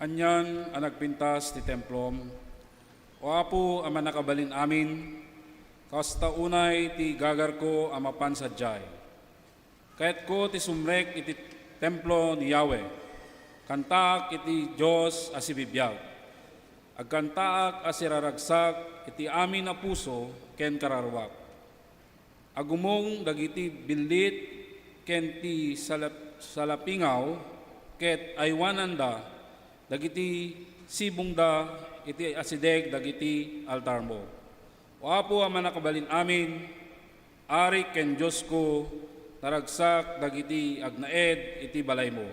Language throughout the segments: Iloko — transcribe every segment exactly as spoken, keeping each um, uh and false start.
Anian a nagpintas ti templom, O Apo a Mannakabalin-amin, kasta unay ti gagarko a mapan sadiay. Kayatko ti sumrek iti templo ni Yahweh. Kantaak iti Dios a sibibiag. Agkantaak a siraragsak iti amin a puso ken kararuak. Agumong dagiti billit ken ti salap-, salapingaw ket aywananda dagiti sibongda iti asideg dagiti altarmo. O Apo a Mannakabalin-amin, Ari ken Diosko, naragsak dagiti agnaed iti balaymo.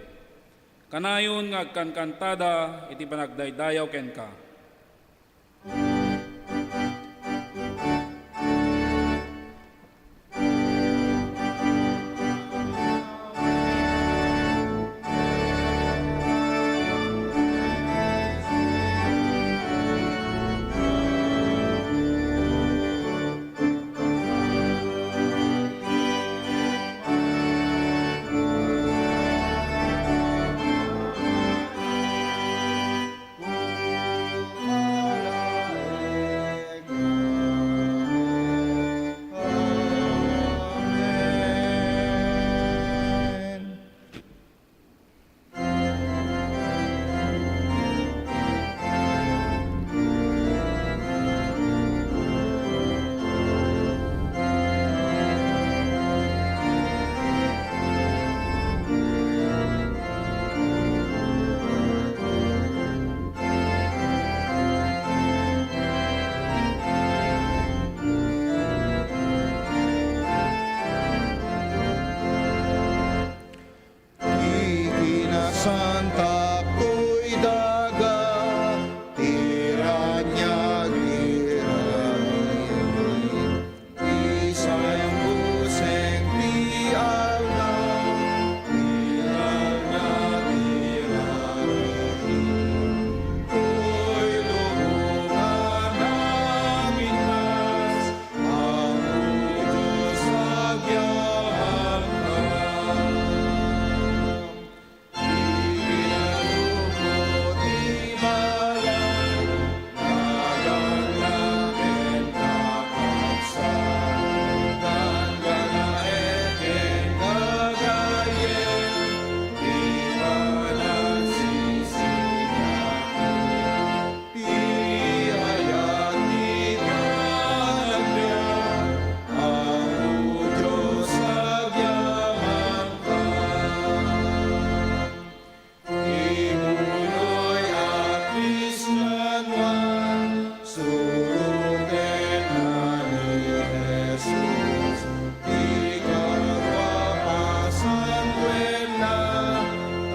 Kanayon nga agkankantada iti panagdaydayaw kenka. Ti kinasantak toy daga, ti raniag ti rani. Ti sayong buseng ti aldaw, ti raniag ti rani. Toy lubongan a pintas, Apo Dios, agyamanka. Ti pinaruko ti balay, nagannak ken nakapsat, ganggannaet ken gagayyem, ti panagsisiak. Ti ayat ti panagbiag, Apo Dios, agyamanka. Imunoy a Kristianoan, surotenna ni Jesus. Ikaw a pasantoenna,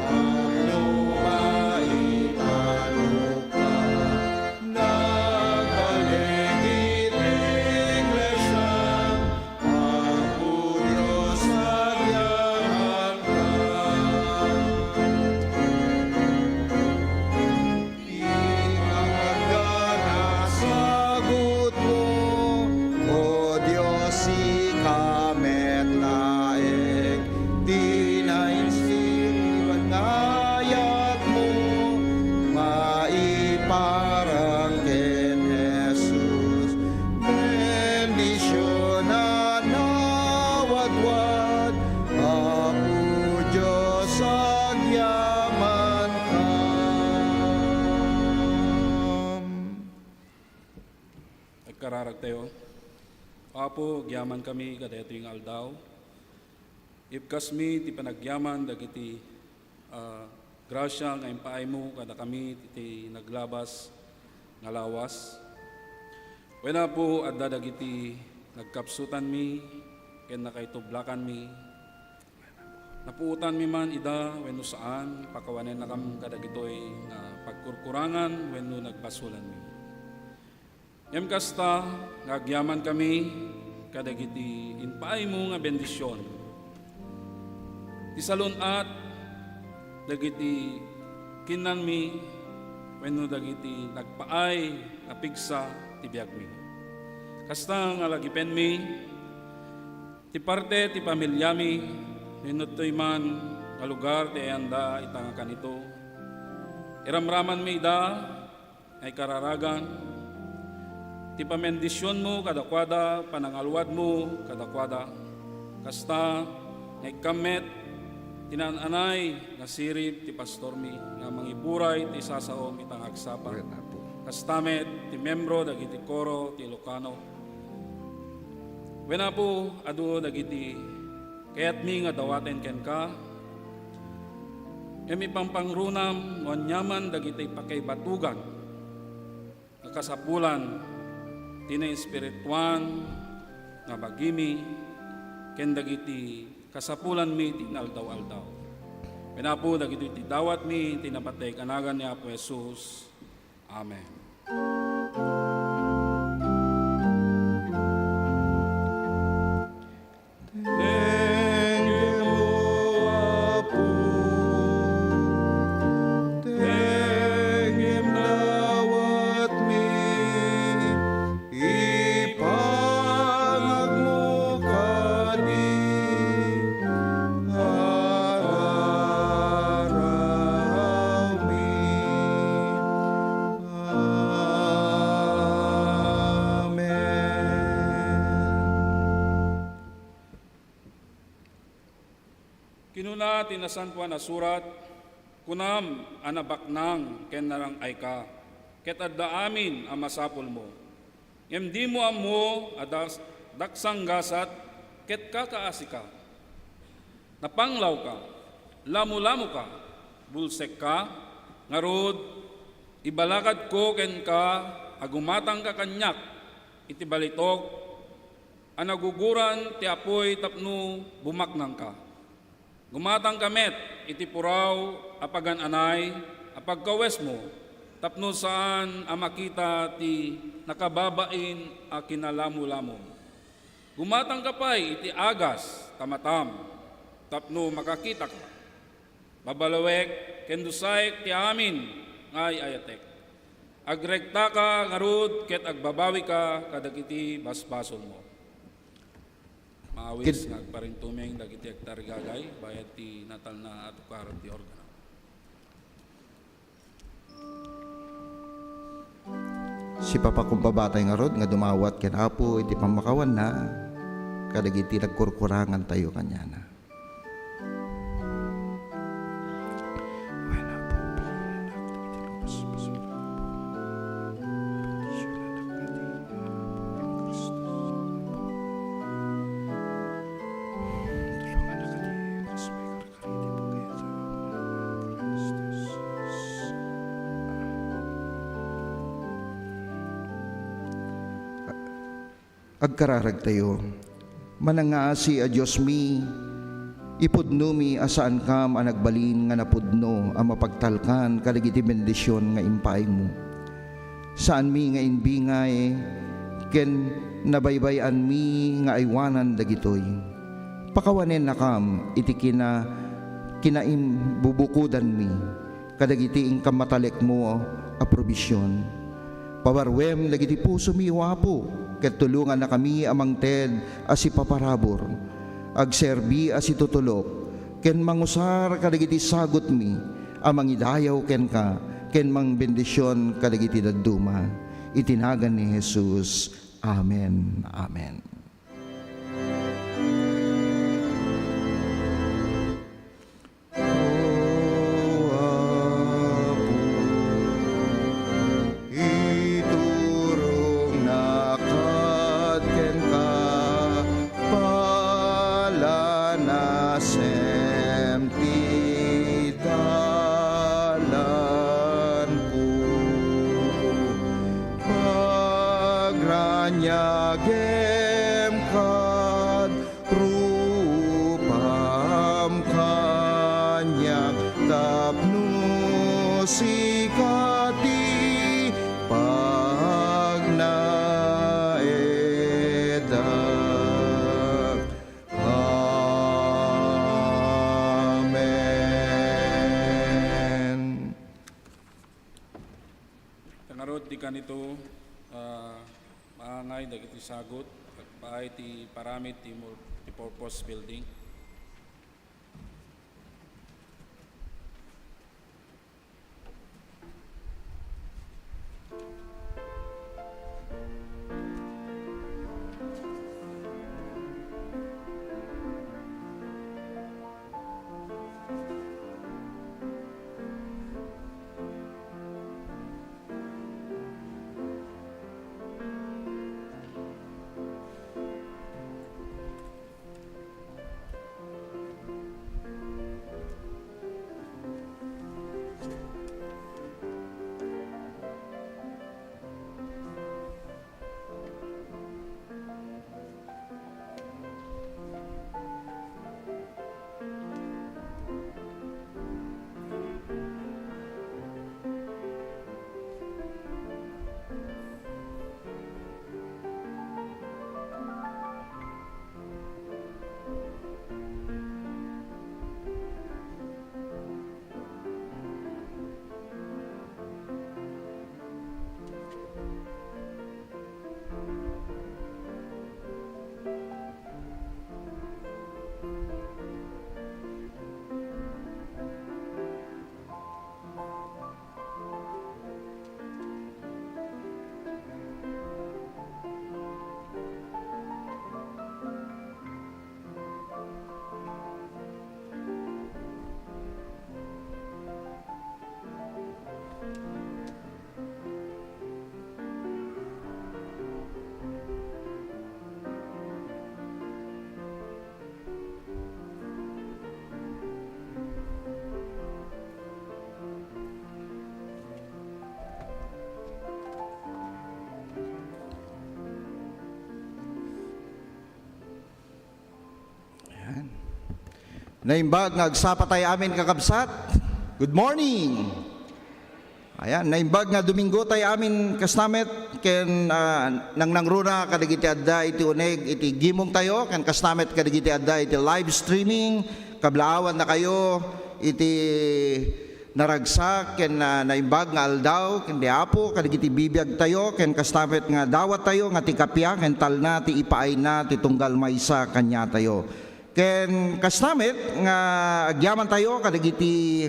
tapno maitanokka. Nagbalik iti iglesia, Apo Dios, agyamanka. Ti kaagana sagutmo, O Dios, sika met laeng ti nainsiruan nga ayatmo, maiparang ken Jesus. Bendision a nawadwad, Apo Dios, agyamanka. Agkararagtayo. Apo, agyamankami kadaytoy nga aldaw. Ibkasmi ti panagyaman dagiti, ah, grasia nga impaaymo kadakami iti naglabas nga lawas. Wen, Apo, adda dagiti nagkapsutanmi ken nakaitublakanmi. Napuotanmi man ida wenno saan, pakawanennakam kadagitoy nga pagkurkurangan wenno nagbasolanmi. Ngem kasta nga agyamankami kadagiti impaaymo nga bendision. Ti salun-at dagiti kinnanmi wenno dagiti nagpaay nga pigsa ti biagmi. Kasta nga lagipenmi, ti parte ti pamiliami, wenno toy man nga lugar ti ayanda ita nga kanito, Iramramanmi ida nga ikararagan ti pamendisionmo kadakuada, panangaluadmo kadakuada. Kasta nga ikkam met ti naan-anay nga sirib ti pastormi nga mangiburay ti sasaom ita nga agsapa. Wen, Apo. Kasta met ti membro dagiti koro ti Ilocano. Wen, Apo, adu dagiti kayatmi nga dawaten kenka, ngem ipangpangrunam no aniaman dagiti pakaibatugan nga kasapulan ti naespirituan nga bagimi ken dagiti kasapulanmi ti inaldaw-aldaw. Wen, Apo, dagitoy ti dawatmi ti napateg a nagan ni Apo Jesus. Amen. Thank you, Apo. Thank you, dawatmi. Ipangagmo kadi ararawmi. Amen. Kinuna ti Nasantoan a Surat, "Kunam a nabaknang ken narang-ayka, ket adda amin a masapulmo. Ngem dimo ammo a das-, daksanggasat ket kakaasika. Napanglawka, lamulamoka, bulsekka, ngarud, ibalakadko kenka a gumatangka kaniak iti balitok a naguguran ti apuy tapno bumaknangka. Gumatangka met iti puraw a pagan-anay a pagkawesmo tapno saan a makita ti nakababain a kinalamolamom. Gumatangka pay iti agas ta matam tapno makakitaka. Babalawek ken dusaek ti amin nga ay-ayatek. Agregtaka ngarud ket agbabawika kadagiti basbasolmo." Maawis Kid- nga agparintumeng dagiti agtarigagay, bayat ti natalna a tukar ti organo. Sipapakumbaba tayo ngarud nga dumawat ken Apo iti pammakawanna kadagiti nagkurkurangan tayo kaniana. Agkararagtayo. Manangngaasi a Diosmi, ipudnomi a saankam a nagbalin nga napudno a mapagtalkan kadagiti bendision nga impaaymo. Saanmi nga imbingay ken nabaybay-anmi nga aywanan dagitoy. Pakawanennakam iti kina-, kinaimbubukodanmi kadagiti inka matalekmo a probision. Pabarruem dagiti pusomi, O Apo, ket tulongannakami a mangted a sipaparabur, agserbi a situtulok, ken mangusar kadagiti sagutmi a mangidayaw kenka ken mangbendision kadagiti dadduma. Iti nagan ni Jesus. Amen. Amen. O Apo, iturongnak kenka, palanasem ti dalanko. Pagraniagem kad rupam kaniak tapno sika ti pagnaedak. Amen. Ngarud, di kanito, ah, maangay dagiti sagut, agpaay ti paramid ti mul-, ti purpose building. Naimbag nga agsapa tay amin, kakabsat. Good morning! Ayan, naimbag nga Domingo tay amin, kasnamet, ken, ah, nangnangruna kadagiti adda iti uneg iti gimong tayo, ken kasnamet kadagiti adda iti live streaming, kablaawan na kayo iti naragsak ken, ah, naimbag nga aldaw ken ni Apo kadagiti bibiag tayo, ken kasnamet nga dawat tayo nga ti kappia ken talna ti ipaayna ti tunggal maysa kaniatayo. Ken kasnamet nga agyaman tayo kadagiti,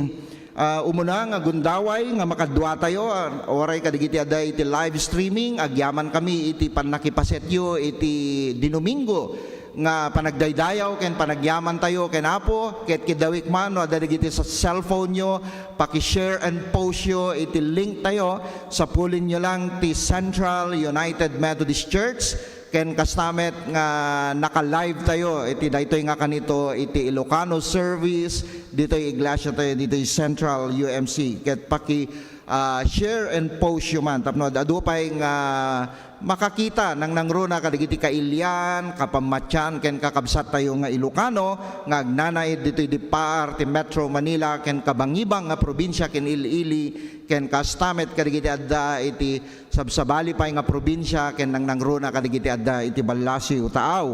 ah, umuna nga gundaway nga makadua tayo, ah, uray kadagiti adda iti live streaming, agyaman kami iti pannakipasetyo iti Dinomingo nga panagdaydayaw ken panagyaman tayo ken Apo, ket kidawik man no adda dagiti sa cellphone yo, paki-share and post yo iti link tayo, sapulen yo lang ti Central United Methodist Church, ken kasnamet nga naka-live tayo iti daytoy nga kanito iti Ilocano service, ditoy iglesia tayo, ditoy Central U M C, ket paki, ah, share and post yo man tapno ad-adu pay nga makakita nangnangruna kadagiti kailian, kapammatian, ken kakabsat tayo nga Ilocano nga agnanaed ditoy dippaar ti Metro Manila ken kabangibang nga probinsia ken ili-ili, ken kasta met kadagiti adda iti sabsabali pay nga probinsia ken nangnangruna kadagiti adda iti ballasiw taaw.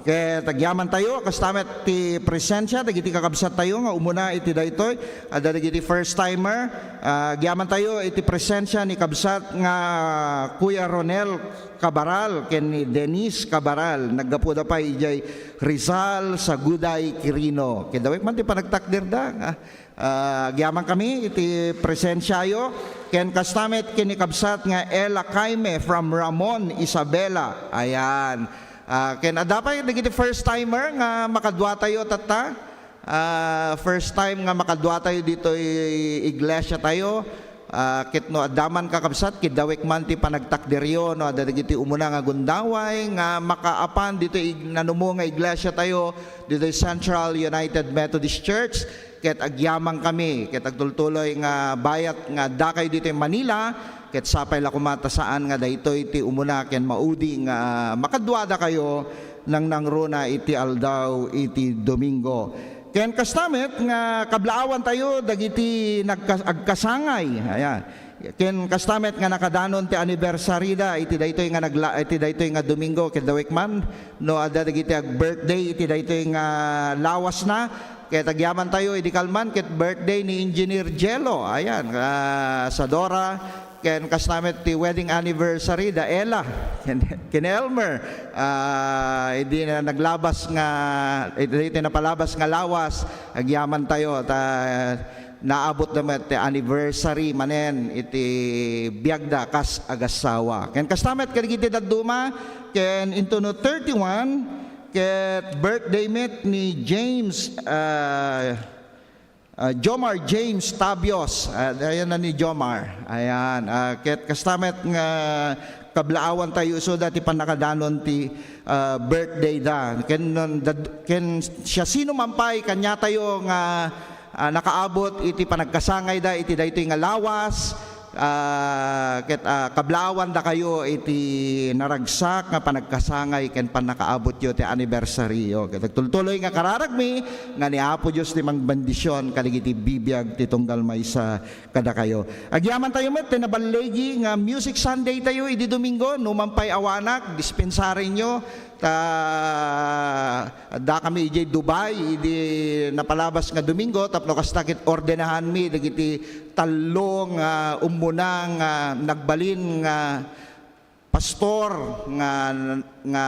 Ket agyaman tayo, kasta met ti presensia dagiti kakabsat tayo nga umuna iti daytoy, adda dagiti first timer. Ah, agyaman tayo iti presensia ni kabsat nga Kuya Ronel Cabaral ken ni Denise Cabaral. Naggapuda pay idiay Rizal, Saguday, Quirino. Kidawik man ti panagtakderda. Ah, agyaman kami iti presensiayo, ken kasta met ken ni kabsat nga Ella Caime from Ramon, Isabela. Ayan. Ah, ken adda pay dagiti first timer nga makadua tayo tatta. Ah, first time nga makadua tayo ditoy iglesia tayo. Ah, ket no adda man, kakabsat, kidawik man ti panagtakderyo no adda dagiti umuna nga gundaway nga makaapan ditoy ig-, nanumo nga iglesia tayo, ditoy Central United Methodist Church. Ket agyaman kami, ket agtultuloy nga bayat nga addakayo ditoy Manila, ket sapay la koma ta saan nga daytoy ti umuna ken maudi nga makaduadakayo nangnangruna iti aldaw iti Domingo. Ken kasta met nga kablaawan tayo dagiti nagka-, agkasangay. Ayan. Ken kasta met nga nakadanon ti anniversary da iti daytoy nga nagla-, iti daytoy nga Domingo, ket dawik man no adda dagiti ag-birthday iti daytoy nga lawasna. Ket agyaman tayo idi kalman ket birthday ni Engineer Jello. Ayan, ah, Sadora, ken kasta met ti wedding anniversary da Ella ken, ken Elmer. Ah, idi na naglabas nga, idi, idi napalabas nga lawas, agyaman tayo ta naabot da met ti anniversary manen iti biagda kas agassawa. Ken kasta met kadagiti dadduma, ken intono thirty-one, ket birthday met ni James, ah, ah, Jomar James Tabios. Ah, ayan na ni Jomar. Ayan. Ah, ket kasta met nga kablaawan tayo isu da ti pannakadanon ti, ah, birthday da. Ken, dad-, ken siasino man pay kaniatayo nga, ah, nakaabot iti panagkasangayda iti daytoy nga lawas, ah, ket, ah, kablaawandakayo iti naragsak nga panagkasangay ken pannakaabotyo ti anniversaryo. Ket agtultuloy nga kararagmi nga ni Apo Dios ti mangbendision kadagiti bibiag ti tunggal maysa kadakayo. Agyaman tayo met ti naballigi nga Music Sunday tayo idi Domingo. No man pay awanak, dispensarinyo, ta adda kami idiay Dubai idi napalabas nga Domingo, tapno kasta ket ordenahanmi dagiti tallo nga ummuna nga nagbalin nga pastor nga, nga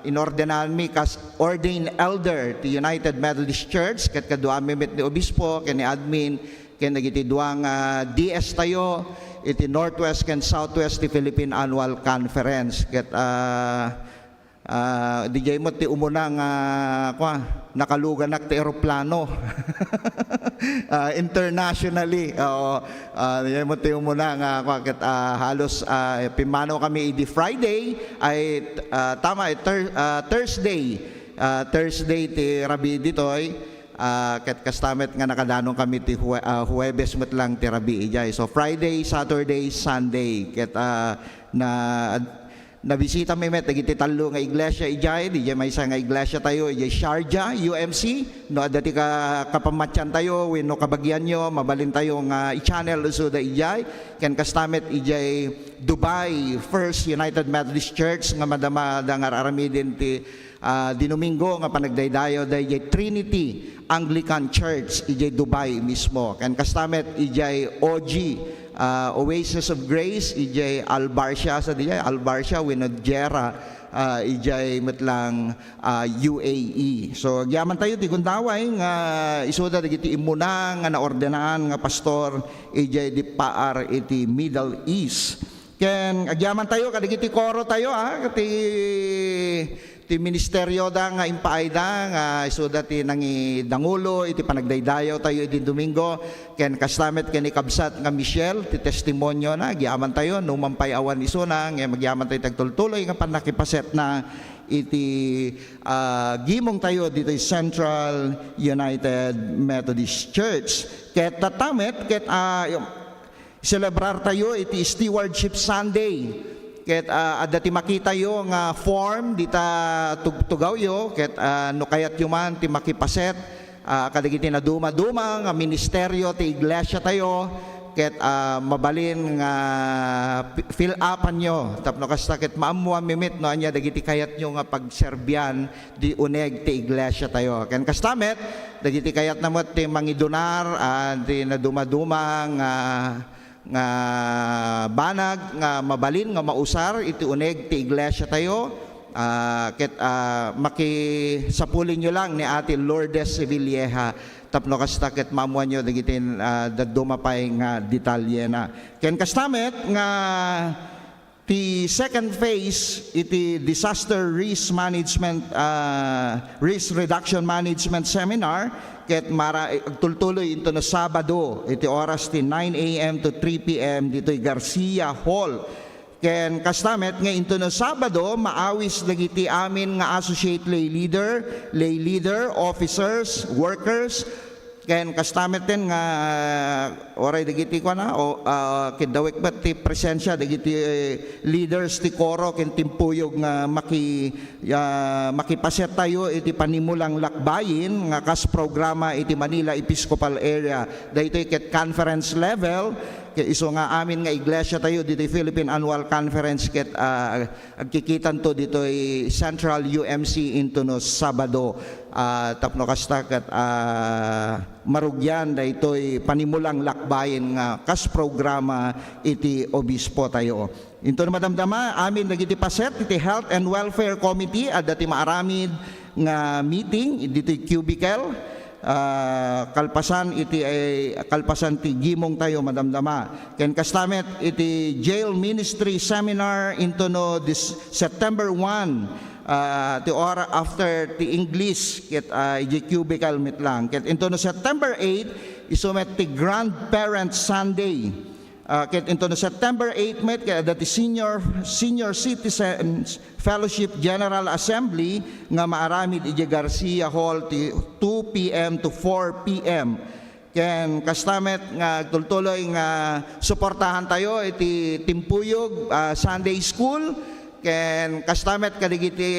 inordenanmi kas ordained elder ti United Methodist Church, ket kaduami met ni obispo ken ni admin ken dagiti dua nga D S tayo iti Northwest ken Southwest ti Philippine Annual Conference. Ket, ah, ah, diay met ti umuna nga, kua, nakaluganak ti eroplano. Ah, internationally, oo. Ah, diay met ti umuna nga, kua, ket, ah, halos, ah, pimmanaw kami idi Friday, ay, ah, tama, eh, Thur-, ah, Thursday. Ah, Thursday ti rabii ditoy. Ah, ket kasta met nga nakadanon kami ti Hue-, ah, Huwebes met lang ti rabii idiay. So, Friday, Saturday, Sunday. Ket, ah, na, Nabisita mi met dagiti tallo nga iglesia idiay, diay maysa nga iglesia tayo, idiay Sharjah, U M C. No adda ti ka-, kapamatian tayo, wenno kabagian yo, mabalin tayo nga i-channel isu da idiay. Ken kasta met idiay Dubai, First United Methodist Church nga madama da nga ar-aramiden ti, ah, Dinomingo nga panagdaydayaw da idiay Trinity Anglican Church idiay Dubai mismo. Ken kasta met idiay O G, ah, Oasis of Grace, idiay Al Barsha, sa diay Al Barsha, wenno Jeddah, ah, idiay met lang, ah, U A E. So, agyaman tayo ti gundaway nga isuda dagiti immuna nga naordenaan nga pastor idiay di paar iti Middle East. Ken agyaman tayo kadagiti koro tayo, ah, ti, ti ministerio da nga impaayda nga isuda ti nangidangulo iti panagdaydayaw tayo iti Domingo. Ken kasta met ken ni kabsat nga Michelle, ti testimonio na, agyaman tayo, no man pay awan isuna, nga agyaman tayo tagtultuloy nga pannakipaset na iti, ah, gimong tayo ditoy Central United Methodist Church. Ket tatta met, ket, ah, celebrar tayo iti Stewardship Sunday. Ket, ah, adda ti makitayo nga form dita tugtugawyo, ket, ah, no kayatyo man ti makipaset, ah, kadagiti naduma-duma nga ministerio ti iglesia tayo, ket, ah, mabalin nga pi-, fill upanyo. Tapno kasta ket maammoan mi met no ania dagiti kayatyo nga pagserbian di uneg ti iglesia tayo. Ken kasta met, dagiti kayatna met ti mangidonar, ah, ti naduma-duma nga, nga banag nga mabalin nga mausar iti uneg ti iglesia tayo. Ah, ket, ah, makisapulinyo lang ni Ate Lourdes Sevilleja tapno kasta ket maammoanyo dagiti, ah, dadduma pay nga detalyena. Ken kasta met nga ti second phase iti disaster risk management, ah, risk reduction management seminar ket mara-, agtultuloy intono Sabado iti oras ti nine a m to three p m ditoy Garcia Hall. Ken kasta met nga intono Sabado, maawis dagiti amin nga associate lay leader, lay leader, officers, workers, ken kasta met ten nga, ah, uray dagiti kuana, o, ah, kiddawek met ti presensia dagiti, eh, leaders ti koro ken timpuyog nga maki-, ah, makipaset tayo iti panimulang lakbayin nga kas programa iti Manila Episcopal Area. Daytoy ket conference level, ket isu nga amin nga iglesia tayo ditoy Philippine Annual Conference ket, ah, agkikitanto ditoy Central U M C intono Sabado, ah, tapno kasta ket, ah, marugian daytoy panimulang lakbayin nga kas programa iti obispo tayo. Intono madamdama amin dagiti paset iti Health and Welfare Committee, adda ti maaramid nga meeting ditoy cubicle, ah, kalpasan iti, eh, kalpasan ti gimong tayo, madamdama. Ken kasta met iti jail ministry seminar intono this September one, ah, ti ora after ti English, ket, ah, iti cubicle met lang. Ket intono September eight, isu met ti Grandparents Sunday. Ah, ket intono September eight met, ket adda ti Senior, Senior Citizens Fellowship General Assembly nga maaramid idiay Garcia Hall ti two p m to four p m. Ken kasta met nga agtultuloy nga suportahan tayo iti Timpuyog, ah, Sunday School. Ken kasta met kadagiti,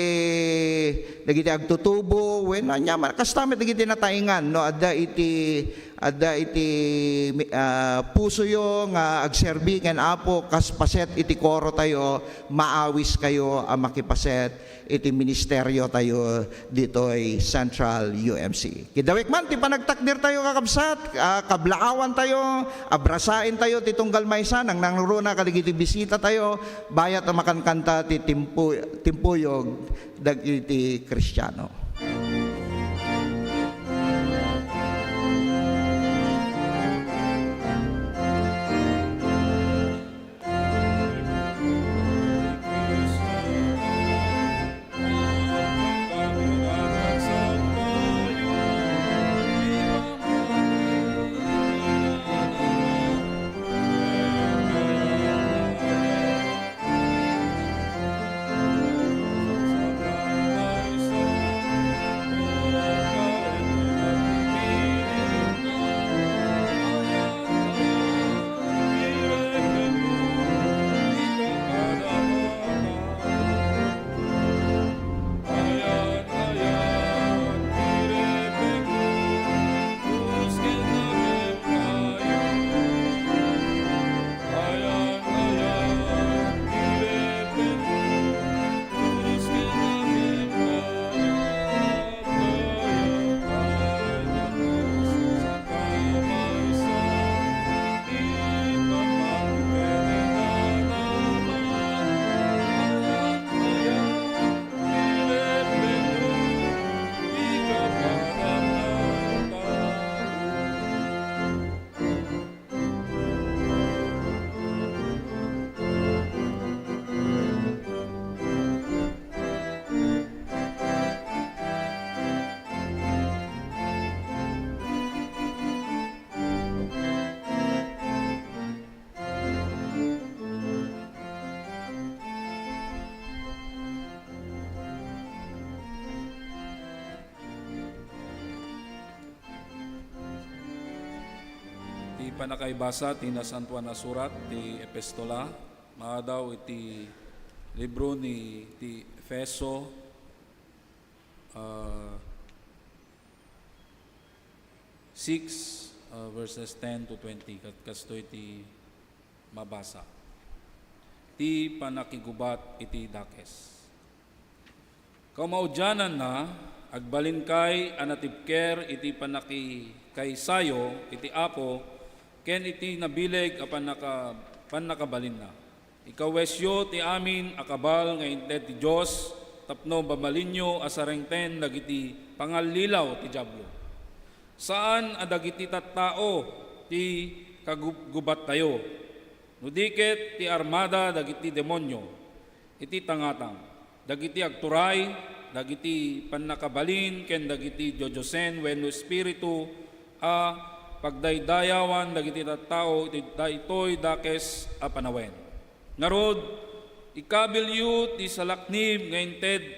dagiti agtutubo, wenno ania man, kasta met dagiti nataengan, no, adda iti, adda iti, ah, pusoyo nga agserbi ken Apo, kas paset iti koro tayo, maawis kayo a makipaset iti ministerio tayo ditoy Central U M C. Kiddawek man ti panagtakder tayo, kakabsat, ah, kablaawan tayo, abrasaen tayo ti tunggal maysa, nangnangruna kadagiti bisita tayo, bayat a makankanta ti timpu-, timpuyog dagiti Kristiano. Pannakaibasa ti Nasantoan a Surat ti Epistola, maadaw iti libro ni ti Efeso, ah, six, ah, verses ten to twenty. Kat-, kastoy ti mabasa. Ti pannakigubat iti dakes. Kamaudiananna, agbalinkay a natibker iti pannakikaysayo iti Apo ken iti nabileg a pannaka-, pannakabalinna. Ikawesyo ti amin a kabal nga inted ti Dios tapno mabalinyo a sarengten dagiti pangallilaw ti Diablo. Saan a dagiti tattao ti kagubgubattayo, no di ket ti armada dagiti demonio iti tangatang, dagiti agturay, dagiti pannakabalin ken dagiti diosen wenno espiritu a pagdaydayawan dagiti tattao iti daytoy dakes a panawen. Ngarud, ikabilyo ti salaknib nga inted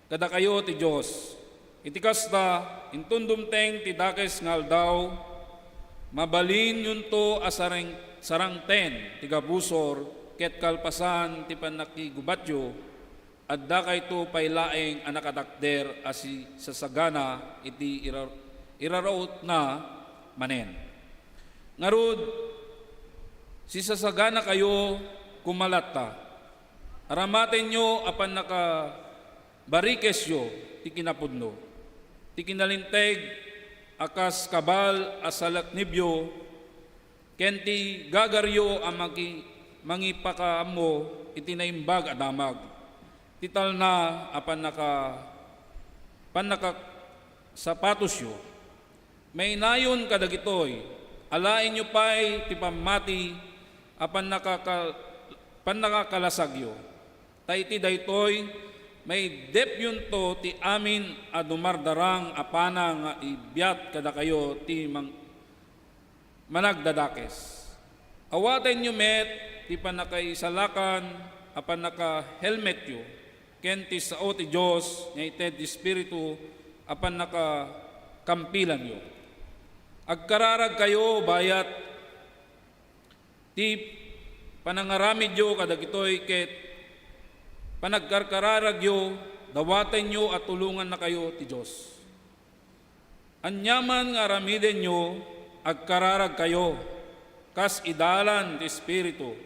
kadakayo ti Dios. Iti kasta, inton dumteng ti dakes nga aldaw, mabalinyonto a sareng-, sarangten ti gabusor ket kalpasan ti pannakigubatyo, adda kayto pay laeng a nakatakder a sisasagana iti irar-, irarautna manen. Ngarud, sisasaganakayo koma latta. Aramatenyo a pannakabarikesyo ti kinapudno, ti kinalinteg a kas kabal a salaknibyo, ken ti gagaryo a maki-, mangipakaammo iti naimbag a damag, ti talna a pannaka-, pannakasapatosyo. Mainayon kadagitoy, alaenyo pay ti pammati a pannakaka-, pannakakalasagyo. Ta iti daytoy, maiddepyonto ti amin a dumardarang a pana nga ibiat kadakayo ti mang-, managdadakes. Awatenyo met ti pannakaisalakan a pannakahelmetyo ken ti sao ti Dios nga ited ti Espiritu a pannakakampilanyo. Agkararagkayo bayat ti panangaramidyo kadagitoy ket panagkarkararagyo, dawatenyo a tulongannakayo ti Dios. Aniaman nga aramidenyo, agkararagkayo kas idalan ti Espiritu.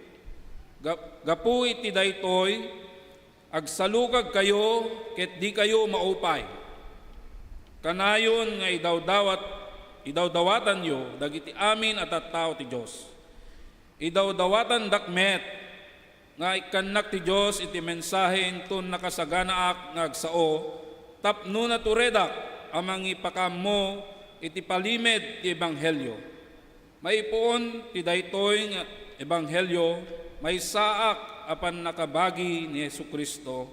Ga-, gapu iti daytoy, agsalukagkayo ket dikayo maupay. Kanayon nga idawdawat-, idawdawatanyo dagiti amin a tattao ti Dios. Idawdawatandak met nga ikkannak ti Dios iti mensahe inton nakasaganaak nga agsao tapno naturedak a mangipakaammo iti palimed ti ebanghelio. Maipuon ti daytoy nga ebanghelio, maysaak a pannakabagi ni Jesu-Cristo,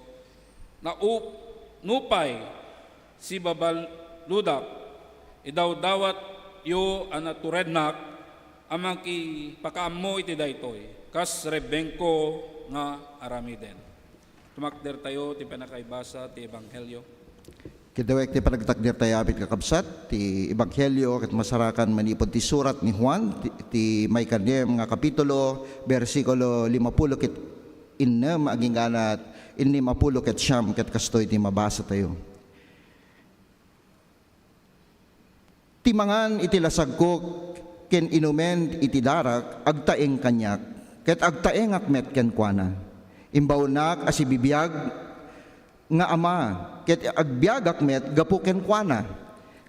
naup-, nupay sibabaludak, idawdawatyo a naturednak a mangipakaammo iti daytoy, kas rebbengko nga aramiden. Tumakdertayo ti pannakaibasa ti ebanghelio. Kidawek ti panagtakdertayo, amin kakabsat, ti ebanghelio ket masarakan manipud ti surat ni Juan, ti, ti maikadnem nga kapitulo, bersikulo limapulo ket innem agingga innem a pulo ket siam, ket kastoy ti mabasatayo. Ti mangan iti lasagko ken inumen iti darak, agtaeng kaniak, ket agtaengak met kenkuana. Imbawnak a sibibiag nga Ama, ket agbiagak met gapu kenkuana.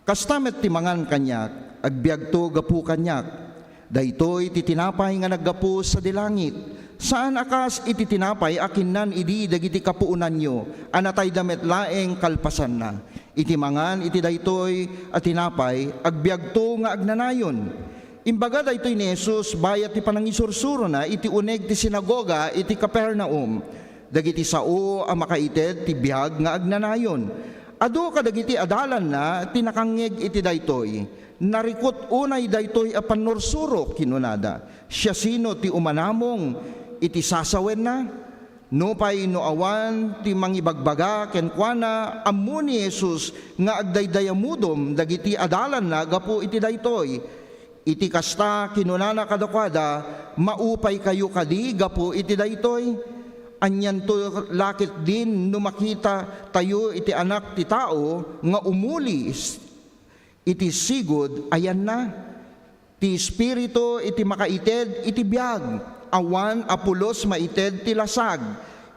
Kasta met ti mangan kaniak, agbiagto gapu kaniak. Daytoy ti tinapay nga naggapu sadi langit, saan a kas iti tinapay a kinnan idi dagiti kapuonanyo a natayda met laeng kalpasanna. Iti mangan iti daytoy a tinapay, agbiagto nga agnanayon. Imbaga daytoy ni Jesus bayat ti panangisursurona iti uneg ti sinagoga iti Capernaum. Dagiti sao a makaited ti biag nga agnanayon. Adu kadagiti adalanna ti nakangngeg iti daytoy. Narikut unay daytoy a pannursuro, kinunada. Siasino ti umanamong iti sasawenna? Nupay no awan ti mangibagbaga kenkuana, ammo ni Jesus nga agdaydayamudom dagiti adalanna gapu iti daytoy. Iti kasta, kinunana kadakuada, "Maupaykayo kadi gapu iti daytoy? Anianto la ketdin no makitatayo iti Anak ti Tao nga umuli iti sigud a yanna? Ti Espiritu iti makaited iti biag, awan a pulos maited ti lasag.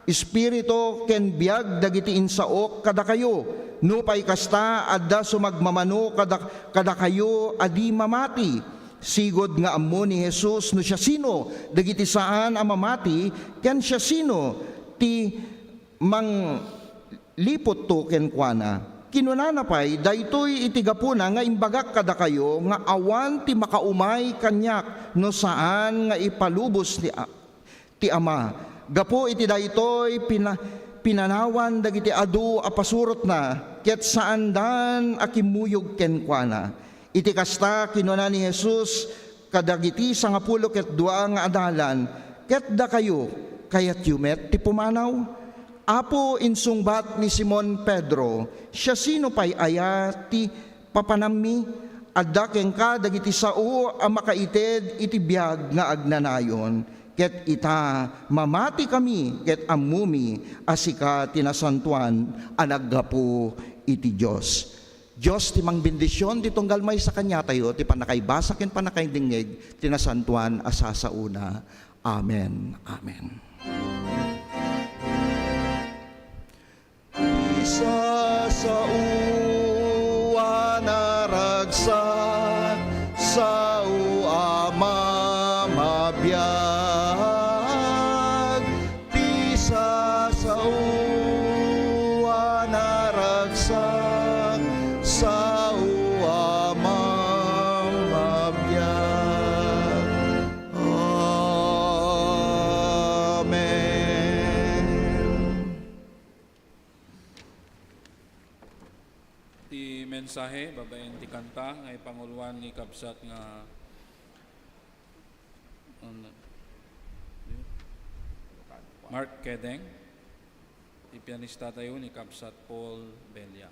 Espiritu ken biag dagiti insaok kadakayo. Nupay kasta, adda sumagmamano kada-, kadakayo a di mamati." Sigud nga ammo ni Jesus no siasino dagiti saan a mamati ken siasino ti mangliputto kenkuana. Kinunana pay, "Daytoy iti gapuna nga imbagak kadakayo nga awan ti makaumay kaniak no saan nga ipalubos ti a-, ti Ama. Gapu iti daytoy, pina-, pinanawan dagiti adu a pasurotna, ket saandan a kimmuyog kenkuana." Iti kasta, kinuna ni Jesus kadagiti sangapulo ket dua nga adalan, "Ket dakayo, kayatyo met ti pumanaw?" "Apo," insungbat ni Simon Pedro, "siasino pay aya ti papanammi? Adda kenka dagiti sao a makaited iti biag nga agnanayon. Ket ita, mamatikami ket ammomi a sika ti Nasantoan a naggapu iti Dios." Dios ti mangbendision ti tunggal maysa kaniatayo ti pannakaibasa ken pannakaidingngeg ti nasantoan a sasaona. Amen. Amen. Sasao a naragsak, sao a mamabiag. Ti sasao a naragsak, sao a mamabiag. Amen. Ti mensahe babaen ti kanta nga ipanguluan ni kabsat nga, Mark Kedeng. Ti pianista tayo ni kabsat Paul Belia.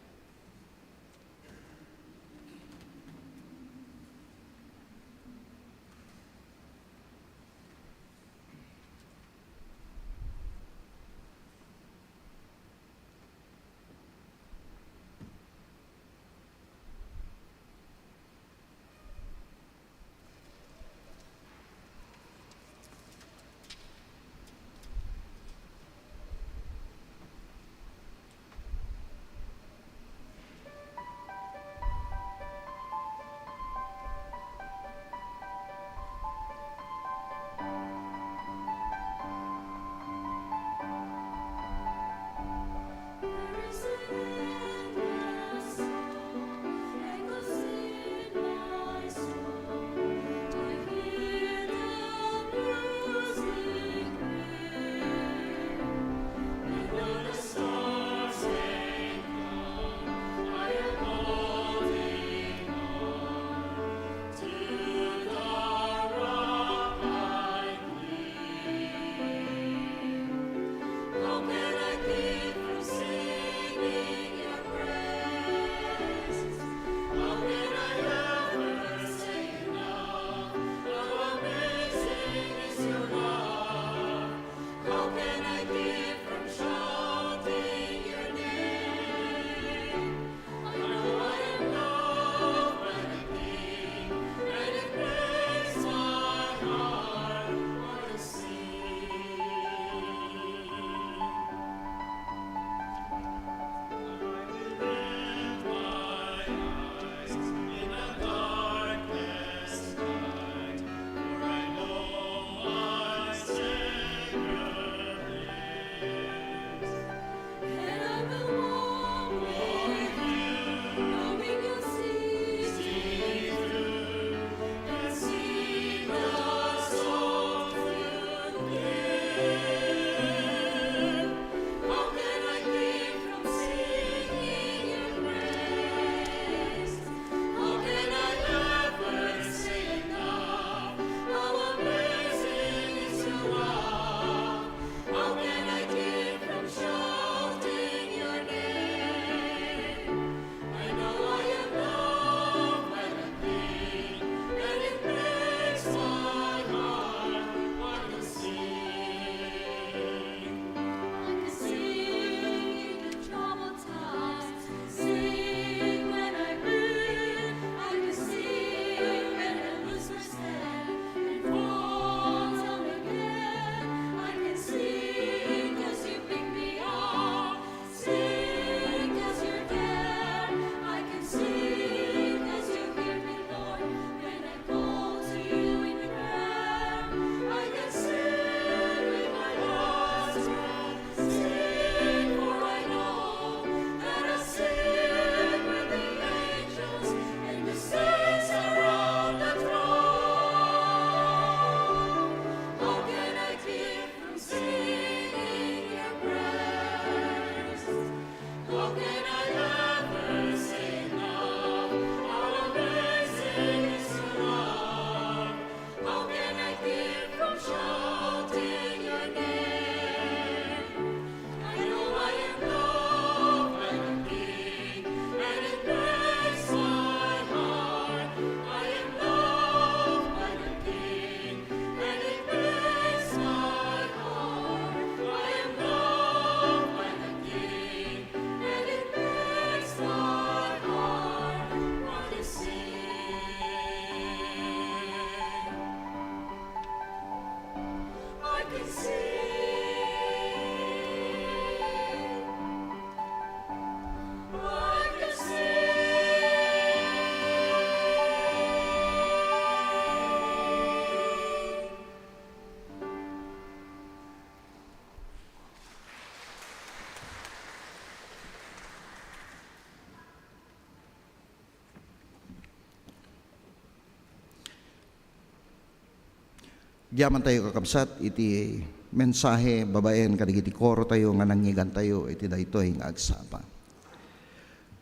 Agyamantayo, kakabsat, iti mensahe babaen kadagiti korotayo nga nangngegantayo iti daytoy nga agsapa.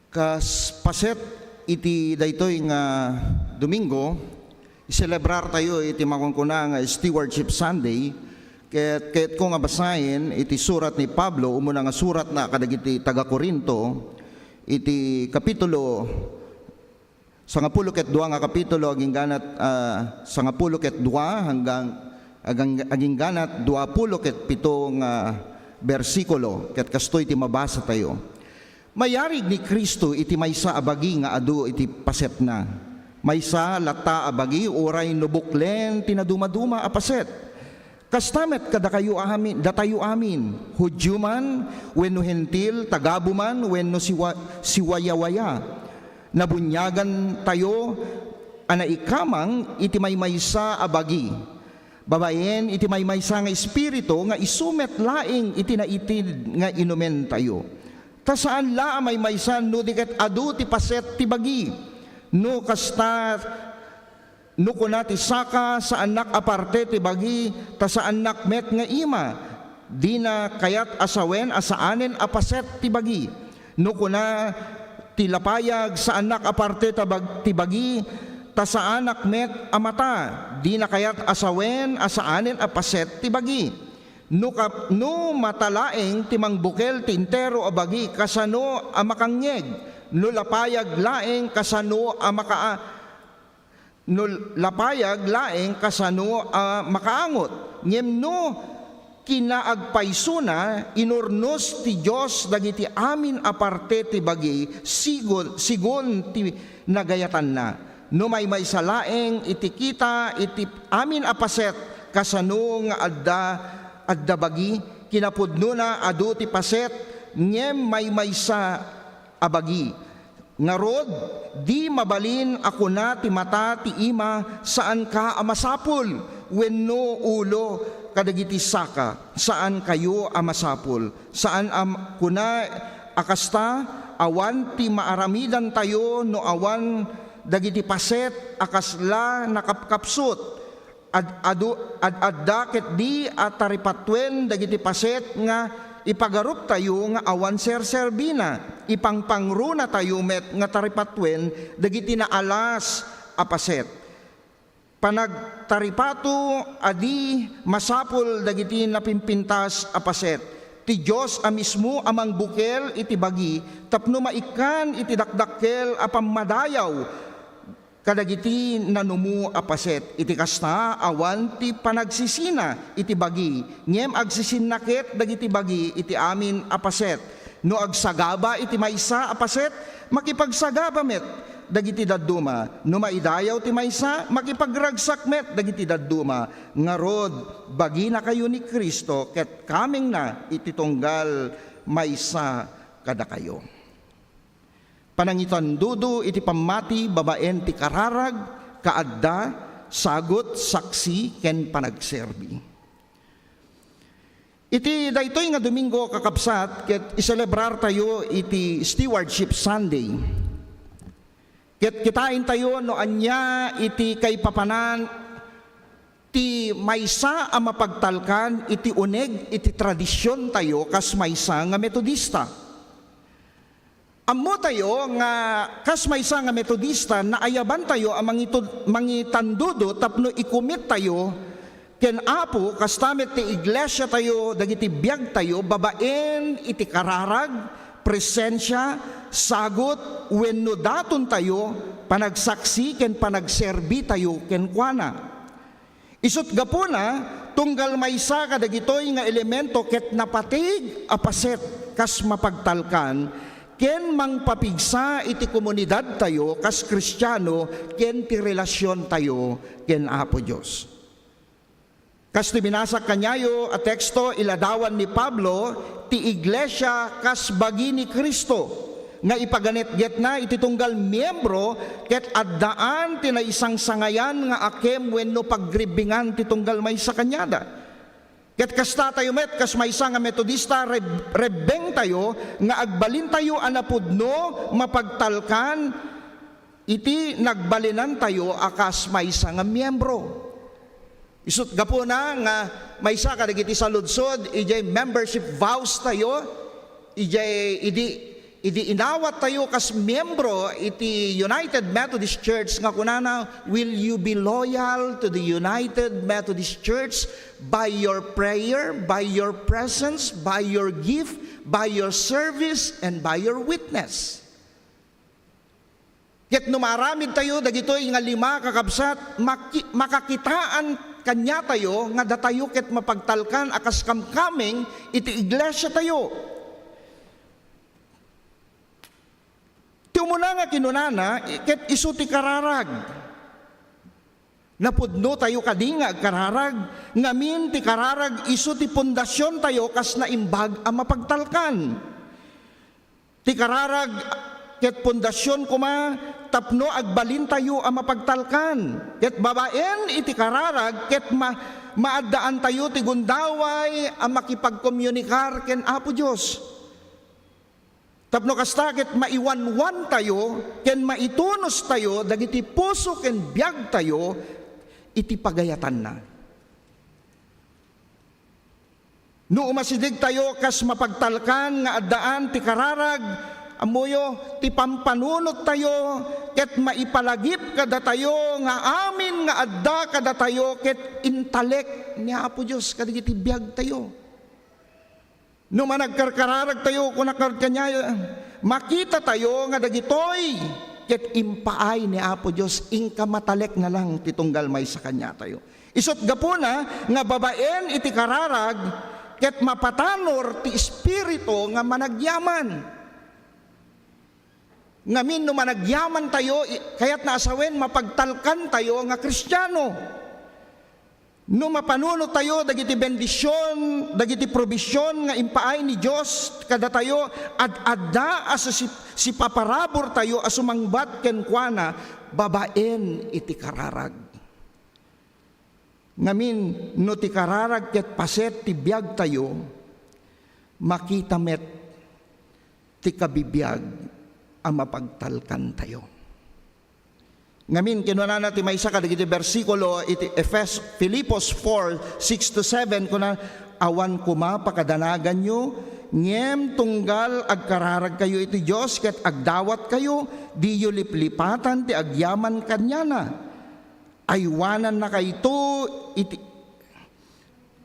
Kas paset iti daytoy nga Domingo, iselebrartayo iti makunkuna nga Stewardship Sunday, ket kayatko nga basaen iti surat ni Pablo, umuna nga suratna kadagiti taga-Corinto, iti kapitulo sangapulo ket dua nga kapitulo, agingganat, ah, sangapulo ket dua hanggang, agang-, agingganat duapulo ket pito nga bersikulo, ket kastoy ti mabasatayo. Mayarig ni Cristo iti maysa a bagi nga adu iti pasetna. Maysa latta a bagi uray no buklen ti nadumaduma a paset. Kasta met kadakayo amin, datayo amin, Judio man wenno Hentil, tagabu man wenno siwa-, siwayawaya. Nabuniagantayo a naikamang iti maymaysa a bagi, babaen iti maymaysa nga Espiritu nga isu met laeng iti naitid nga inumentayo. Ta saan la a maymaysa no di ket adu ti paset ti bagi. No kasta, no kuna ti saka, "Saannak a parte ti bagi, ta saannak met nga ima," dina kayat a sawen a saanen a paset ti bagi. No kuna ti lapayag, "Saannak a parte ta bag-, ti bagi, ta saanak met a mata," dina kayat a sawen a saanen a paset ti bagi. No kap-, no mata laeng ti mangbukel ti entero a bagi, kasano a makangngeg? No lapayag laeng, kasano a makaa-, no lapayag laeng, kasano a makaangot? Ngem no kinaagpaysona, inurnos ti Dios dagiti amin a parte ti bagi sigun, sigun ti nagayatanna. No maymaysa laeng iti kita iti amin a paset, kasano nga adda, adda bagi? Kinapudnona, adu ti paset, ngem maymaysa a bagi. Ngarud, di mabalin a kuna ti mata ti ima, "Saanka a masapul," wenno ulo kadagiti saka, "Saankayo a masapul." Saan a m-, kuna a kasta, awan ti maaramidantayo no awan dagiti paset a kasla nakapkapsut. Ad-, adu-, ad-adda ketdi a taripatuen dagiti paset nga ipagaruptayo nga awan serserbina. Ipangpangronatayo met nga taripatuen dagiti naalas a paset. Panagtaripato a di masapul dagiti napimpintas a paset. Ti Dios a mismo a mangbukel iti bagi tapno maikkan iti dakdakkel a pammadayaw kadagiti nanumo a paset. Iti kasta, awan ti panagsisina iti bagi, ngem agsisinna ket dagiti bagi iti amin a paset. No agsagaba iti maysa a paset, makipagsagaba met dagiti dadduma. No maidayaw ti maysa, makipagragsak met dagiti dadduma. Ngarud, baginakayo ni Cristo ket kamengna iti tunggal maysa kadakayo. Panangitandudo iti pammati babaen ti kararag, kaadda, sagut, saksi, ken panagserbi. Iti daytoy nga Domingo, kakabsat, ket iselebrartayo iti Stewardship Sunday. Ket kitaentayo no ania iti kaipapanan ti maysa a mapagtalkan iti uneg iti tradisiontayo kas maysa nga Metodista. Ammotayo nga kas maysa nga Metodista, naayabantayo a mangitud-, mangitandudo tapno ikumittayo ken Apo, kasta met ti iglesiatayo dagiti biagtayo babaen iti kararag, presensia, sagut, wenno datontayo, panagsaksi ken panagserbitayo kenkuana. Isut' gapuna, tunggal maysa kadagitoy nga elemento ket napatig a paset kas mapagtalkan ken mangpapigsa iti komunidadtayo kas Kristiano ken ti relasiontayo ken Apo Dios. Kas ti binasak kaniayo a teksto, iladawan ni Pablo ti iglesia kas bagi ni Cristo nga ipaganetgetna iti tunggal miembro, ket addaan ti naisangsangayan nga akem wenno pagribbingan ti tunggal maysa kaniada. Ket kasta tayo met, kas maysa nga Metodista, reb-, rebbeng tayo nga agbalin tayo a napudno, mapagtalkan iti nagbalinantayo a kas maysa nga miembro. Isut' gapuna nga maysa kadagiti saludsod idiay membership vows tayo, idiay idi, idi inawat tayo kas miembro iti United Methodist Church nga kunana, "Will you be loyal to the United Methodist Church by your prayer, by your presence, by your gift, by your service, and by your witness?" Ket no maaramid tayo dagitoy nga lima, kakabsat, maki-, makakitaan kaniatayo nga datayo ket mapagtalkan a kas kamkameng iti iglesia tayo. Ti umuna nga kinunana, i-, ket isu ti kararag. Napudno tayo kadi nga agkararag, ngamin ti kararag isu ti pundasion tayo kas naimbag a mapagtalkan. Ti kararag ket pundasion koma tapno agbalintayo a mapagtalkan. Ket babaen iti kararag ket ma-, maaddaantayo ti gundaway a makipagkomunikar ken Apo Dios. Tapno kasta ket maiwanwantayo ken maitunostayo dagiti puso ken biagtayo iti pagayatanna. No umasidegtayo kas mapagtalkan nga addaan ti kararag, ammoyo, ti pampanunottayo ket maipalagip kadatayo nga amin nga adda kadatayo ket intalek ni Apo Dios kadagiti biagtayo. No managkarkararagtayo, kuna kad kaniayo, makitatayo nga dagitoy ket impaay ni Apo Dios, inka matalekna lang ti tunggal maysa kaniatayo. Isut' gapuna nga babaen iti kararag ket mapatanor ti Espiritu nga managyaman. Ngamin no managyamantayo, i-, kayatna a sawen, mapagtalkantayo nga Kristiano. No mapanunottayo dagiti bendision, dagiti provision nga impaay ni Dios kadatayo, ad-adda a sisip-, sipaparaburtayo a sumangbat kenkuana babaen iti kararag. Ngamin, no ti kararag ket paset ti biagtayo, makita met ti kabibiag a mapagtalkantayo. Ngamin, kinunana ti maysa kadagiti bersikulo iti Efes-, Filipos four, six to seven, kuna, "Awan koma pakadanaganyo, ngem tunggal agkararagkayo iti Dios ket agdawatkayo, diyo liplipatan ti agyaman kaniana." Aywanannakayto iti,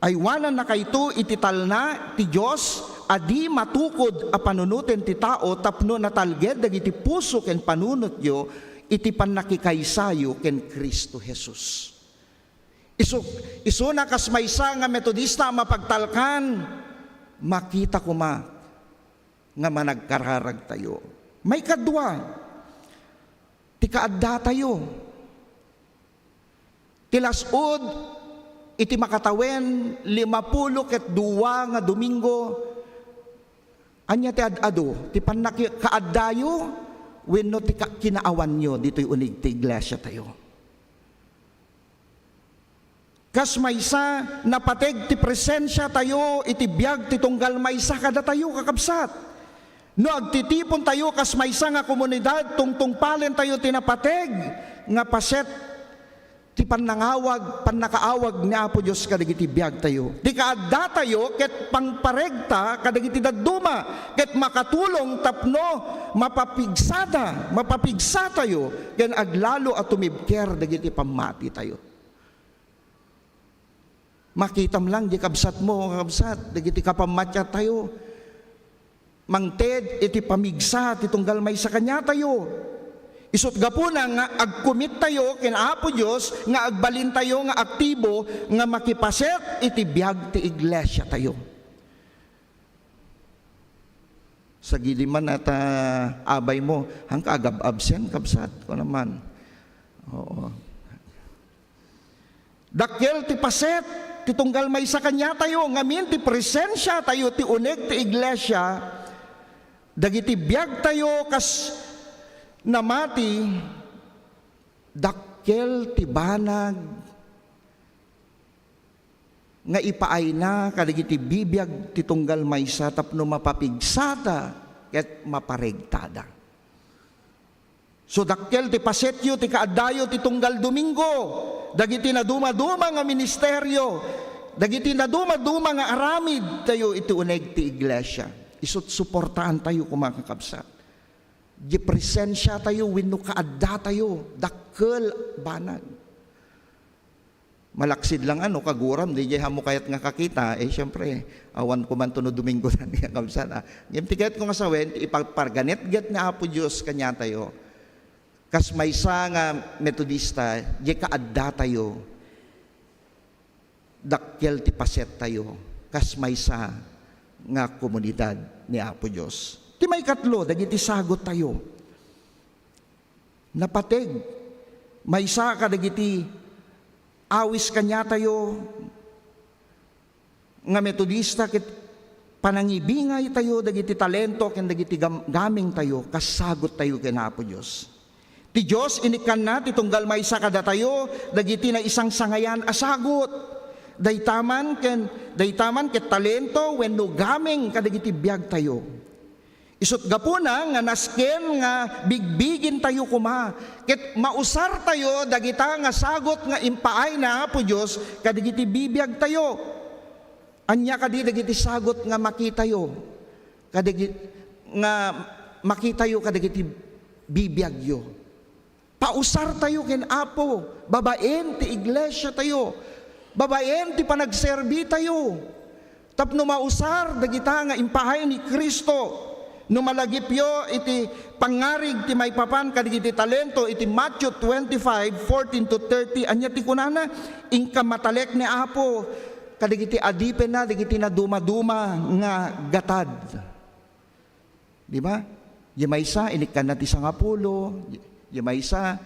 aywanannakayto iti talna ti Dios a di matukod a panunoten ti tao tapno natalged dagiti puso ken panunotyo iti pannakikaysayo ken Cristo Jesus. Isu, isuna kas maysa nga Metodista a mapagtalkan, makita koma nga managkararagtayo. Maikadua, ti kaaddatayo. Ti las-ud iti makatawen limapulo ket dua nga Domingo, ania ti ad-adu? Ti pannaki-, kaaddayo wenno ti ka-, kinaawanyo ditoy uneg ti iglesiatayo? Kas maysa, napateg ti presensiatayo iti biag ti tunggal maysa kadatayo, kakabsat. No agtitipontayo kas maysa nga komunidad, tungtungpalentayo ti napateg nga paset ti pannangawag, pannakaawag ni Apo Dios kadagiti biagtayo. Ti kaaddatayo ket pangparegta kadagiti dadduma, ket makatulong tapno mapapigsada, mapapigsatayo, ken aglalo a tumibker dagiti pammatitayo. Makitam lang di kabsatmo, kabsat, dagiti kapammatiantayo. Mangted iti pamigsa ti tunggal maysa kaniatayo. Isut' gapuna nga agkumittayo ken Apo Dios nga agbalintayo nga aktibo nga makipaset iti biag ti iglesiatayo. Sagidi man ta abaymo, "Haanka agab-absent, kabsat?" Kuna man. Oo. Dakkel ti paset ti tunggal maysa kaniatayo, ngamin ti presensiatayo ti uneg ti iglesia, dagiti biagtayo kas namati, dakkel ti banag nga ipaayna kadagiti bibiag ti tunggal maysa tapno mapapigsada ket maparegtada. So, dakkel ti pasetyo ti kaaddayo ti tunggal Domingo, dagiti nadumaduma nga ministerio, dagiti nadumaduma nga aramidtayo iti uneg ti iglesia. Isut' suportaantayo koma, kakabsat. Di presensiatayo wenno kaaddatayo, dakkel banag. Malaksid lang, ano, kaguram, di jay ammo kayat nga kakita, eh, siyempre, awan ko man to no Domingo na niya, kabsat, ah. Ngem ti kayat ko nga sawen, ti ipaparganetget ni Apo Dios kaniatayo. Kas maysa nga Metodista, di kaaddatayo, dakkel ti pasettayo, kas maysa nga komunidad ni Apo Dios. Ti maikatlo, dagiti sagottayo. Napateg, maysa kadagiti awis kaniatayo nga Metodista ket panangibingaytayo dagiti talento ken dagiti gam-, gamingtayo kas sagottayo ken Apo Dios. Ti Dios inikkanna ti tunggal maysa kadatayo dagiti naisangsangayan a sagot. Dayta man ken, dayta man ket talento wenno gaming kadagiti biagtayo. Isut' gapuna nga nasken nga bigbigintayo koma, ket mausartayo dagita nga sagot nga impaay ni Apo Dios kadagiti bibiagtayo. Ania kadi dagiti sagot nga makitayo kadagi-, nga makitayo kadagiti bibiagyo? Pausartayo ken Apo, babaen ti iglesiatayo, babaen ti panagserbitayo, tapno mausar dagita nga impaay ni Cristo. No malagipyo iti pangngarig ti maipapan kadagiti talento iti Matthew twenty-five, fourteen to thirty, ania ti kunana? Inka matalek ni Apo kadagiti adipenna, dagiti nadumaduma nga gatad. Di ba? Diay maysa, inikkanna ti sangapulo. Diay maysa,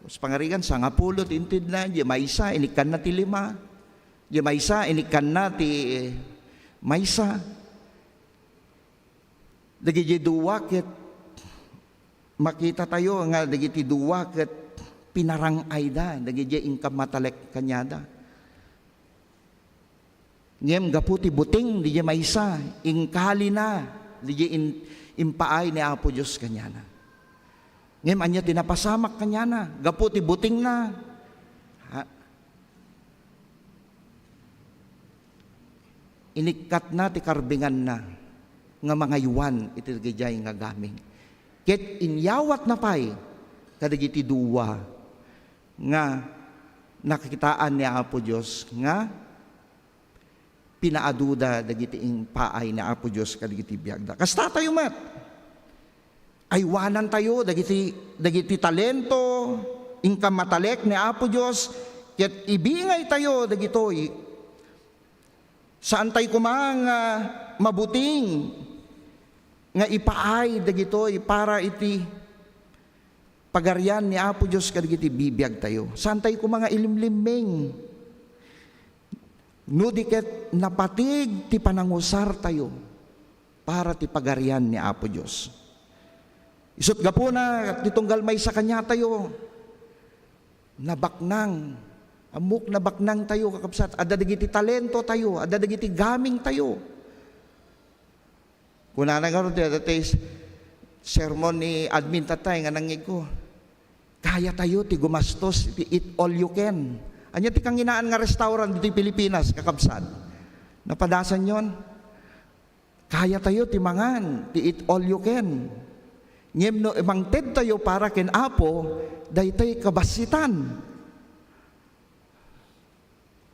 sa pangarigan, sangapulo ti intedna. Diay maysa, inikkanna ti lima. Diay maysa, inikkanna ti maysa. Dagiti dua ket makitatayo nga dagiti dua ket pinarang-ayda dagiti inka matalek kaniada. Ngem gapu ti buting diay maysa, inkalina diay in-, impaay ni Apo Dios kaniana. Ngem ania ti napasamak kaniana? Gapu ti butingna, ha, inikkatna ti karbinganna nga mangaywan iti dagijay nga gaming. Ket inyawatna pay kadagiti dua nga nakitaan ni Apo Dios nga pinaaduda dagiti impaay ni Apo Dios kadagiti biagda. Kastatayo met, aywanantayo dagiti, dagiti talento, inka matalek ni Apo Dios, ket ibingaytayo dagitoy. Saantay koma nga mabuting nga ipaay dagitoy para iti Pagarian ni Apo Dios kadagiti bibiagtayo. Saantay koma nga ilimlimming. No di ket napatig ti panangusartayo para ti Pagarian ni Apo Dios. Isut' gapuna, ti tunggal maysa kaniatayo, nabaknang. Ammok, nabaknangtayo, kakabsat. Adda dagiti talentotayo, adda dagiti gamingtayo. Kunana ngarud ti, ti sermon ni admin tatay nga nangngegko, "Kayatayo ti gumastos iti eat all you can." Ania ti kanginaan nga restaurant ditoy Pilipinas, kakabsat? Napadasanyon? Kayatayo ti mangan ti eat all you can. Ngem no mangtedtayo para ken Apo, daytoy kabassitan.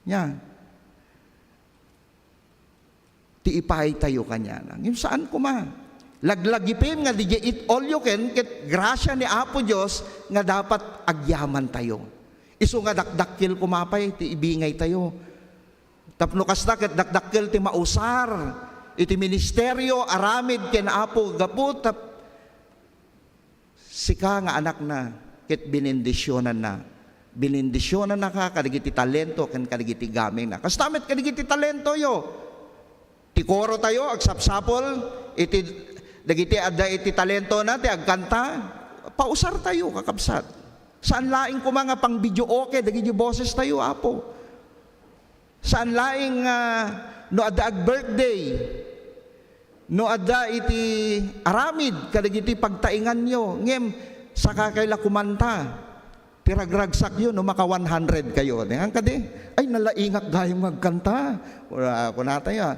Nia, ti ipaaytayo kaniana. Ngem saan koma. Laglagipem nga diay eat all you can ket grasia ni Apo Dios nga dapat agyamantayo. Isu nga dakdakkel koma pay ti ibingaytayo. Tapno kasta ket dakdakkel ti mausar iti ministerio, aramid ken Apo gapu ta sika nga anakna ket binendisionanna. Binendisionannaka kadagiti talento ken kadagiti gamingna. Kasta met kadagiti talentoyo. Ti korotayo agsapsapul iti dagiti adda iti talentona ti agkanta, pausartayo, kakabsat. Saan laeng koma nga pang-videoke dagiti bosestayo, Apo. Saan laeng nga no adda ag-birthday, no adda iti aramid kadagiti pagtaenganyo, ngem Saka kay la kumanta. Ti ragragsakyo, no maka one hundred kayo. Di nga kadi, "Ay, nalaingak gayam nga agkanta." Kuna, kunatayo, ah.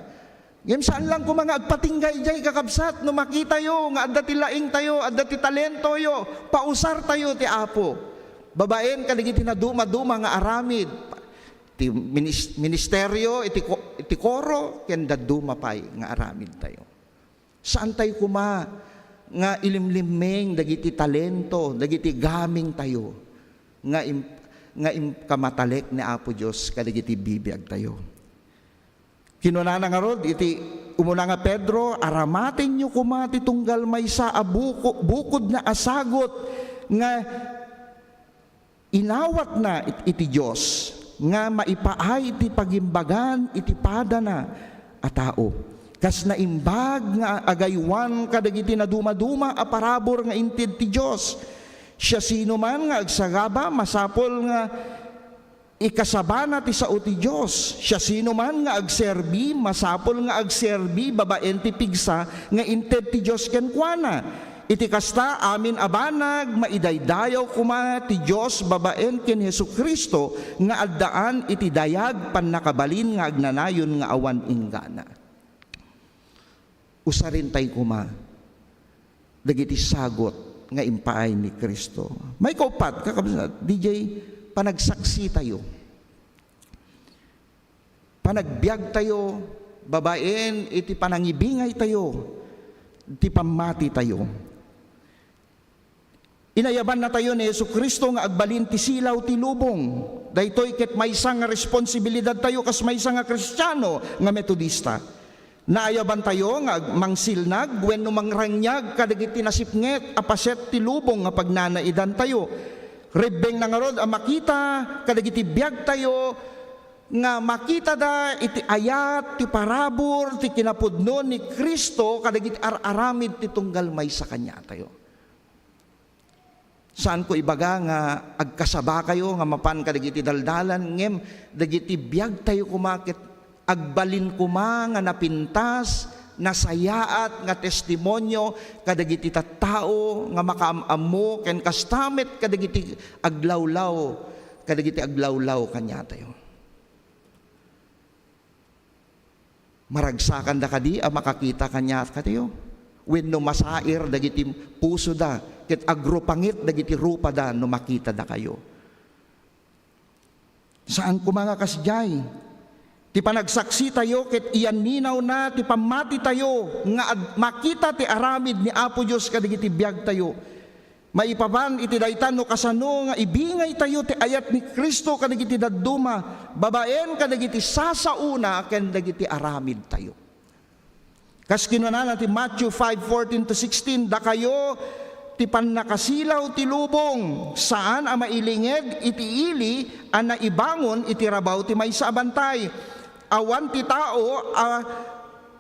Ngem saan lang koma nga agpatingga idiay, kakabsat, no makitayo nga adda ti laingtayo, adda ti talentoyo, pausartayo ti Apo. Babaen kadagiti naduma-duma nga aramid, ti minis-, ministerio, iti ko-, iti koro, ken dadduma pay nga aramidtayo. Saantayo koma nga ilimlimmeng dagiti talento, dagiti gamingtayo nga im-, nga im-, kamatalek ni Apo Dios kadagiti bibiagtayo. Kinunana ngarud iti umuna nga Pedro, "Aramatenyo koma ti tunggal maysa a buko-, bukodna a sagut nga inawatna it-, iti Dios nga maipaay ti pagimbagan iti padana a tao, kas naimbag nga agaywan kadagiti naduma-duma a parabur nga inted ti Dios. Siasinoman nga agsagaba, masapul nga ikasabana ti sao ti Dios. Siasinoman nga agserbi, masapul nga agserbi babaen ti pigsa nga inted ti Dios kenkuana. Iti kasta, amin a banag, maidaydayaw koma ti Dios babaen ken Jesu-Cristo nga addaan iti dayag pannakabalin nga agnanayon nga awan inggana." Usarentayo koma dagiti sagut nga impaay ni Cristo. Maikauppat, kakabsat, didiay panagsaksitayo. Panagbiagtayo babaen iti panangibingaytayo, ti pammatitayo. Inayabannatayo ni Jesu-Cristo nga agbalin ti silaw ti lubong. Daytoy ket maysa nga responsibilidadtayo kas maysa nga Kristiano nga Metodista. Naayabantayo nga ag-, mangsilnag wenno mangraniag kadagiti nasipnget a paset ti lubong nga pagnanaidantayo. Rebbengna ngarud a makita kadagiti biagtayo nga makitada iti ayat ti parabur ti kinapudno ni Cristo kadagiti ar-aramid ti tunggal maysa kaniatayo. Saanko ibaga nga agkasabakayo nga mapan kadagiti daldalan, ngem dagiti biagtayo koma ket agbalin koma nga napintas, nasayaat nga testimonio kadagiti tattao nga makaam-ammo ken kasta met kadagiti aglawlaw, kadagiti aglawlaw kaniatayo. Maragsakanda kadi a makakita kaniatayo? Wenno masair dagiti pusoda ket agrupangit dagiti rupada no makitada kayo? Saan koma nga kasdiay. Ti panagsaksitayo ket iyaninawna ti pammatitayo nga ad-, makita ti aramid ni Apo Dios kadagiti biagtayo. Maipapan iti dayta no kasano nga ibingaytayo ti ayat ni Cristo kadagiti dadduma, babaen kadagiti sasaona ken dagiti aramidtayo. Kas kinunana ti Matthew five fourteen to sixteen, "Dakayo ti pannakasilaw ti lubong, saan a mailinged iti ili a naibangon iti rabaw ti maysa a bantay. Awan ti tao a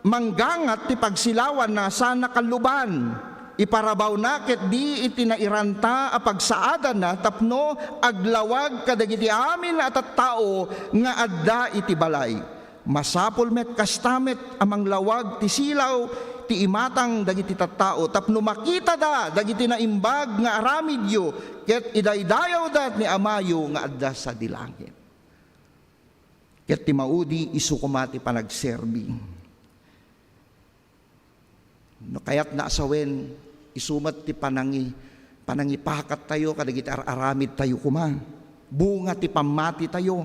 manggangat ti pagsilawanna sana kalluban. Iparabawna ketdi iti nairanta a pagsaadanna tapno aglawag kadagiti amin a tattao nga adda iti balay. Masapul met kasta met a manglawag ti silaw ti imatang dagiti tattao tapno makitada dagiti naimbag nga aramidyo ket idaydayawda ni Amayo nga adda sadi langit." Ket ti maudi, isu koma ti panagserbi. No kayatna a sawen, isu met ti panangi-, panangipakattayo kadagiti ar-aramidtayo koma. Bunga ti pammatitayo.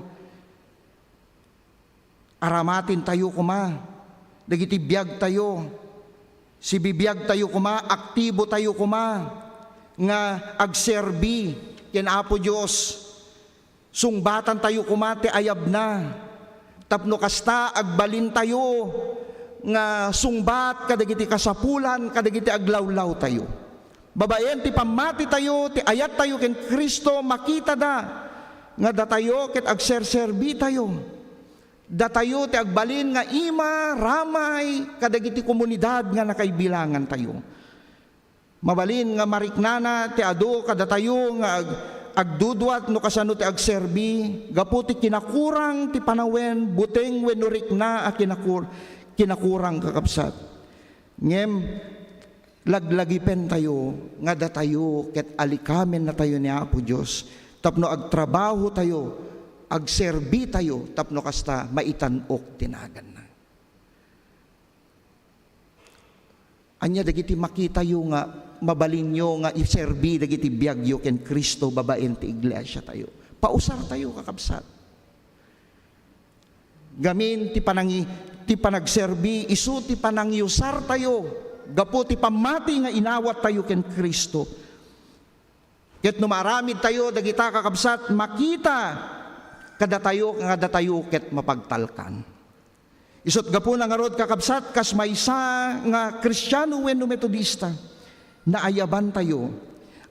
Aramatentayo koma dagiti biagtayo. Sibibiagtayo koma, aktibotayo koma nga agserbi ken Apo Dios. Sungbatantayo koma ti ayabna, tapno kasta agbalintayo nga sungbat kadagiti kasapulan kadagiti aglawlawtayo. Babaen ti pammatitayo, ti ayattayo ken Cristo, makitada nga datayo ket agserserbitayo. Datayo ti agbalin nga ima, ramay kadagiti komunidad nga nakaibilangantayo. Mabalin nga mariknana ti adu kadatayo nga ag-, agduduat no kasano ti agserbi gapu ti kinakurang ti panawen, buteng wenno rikna a kinakur-, kinakurang, kakabsat. Ngem, laglagipentayo nga datayo ket alikamen natayo ni Apo Dios tapno agtrabaho tayo, agserbi tayo tapno kasta maitan-ok ti naganna. Ania dagiti makitayo nga mabalinyo nga iserbi dagiti biagyo ken Cristo babaen ti iglesiatayo? Pausartayo, kakabsat. Gamin ti panangi-, ti panagserbi, isu ti panangiusartayo gapu ti pammati nga inawattayo ken Cristo. Ket no maaramidtayo dagita, kakabsat, makita kadatayo nga datayo ket mapagtalkan. Isut' gapuna ngarud, kakabsat, kas maysa nga Kristiano wenno Metodista, naayabantayo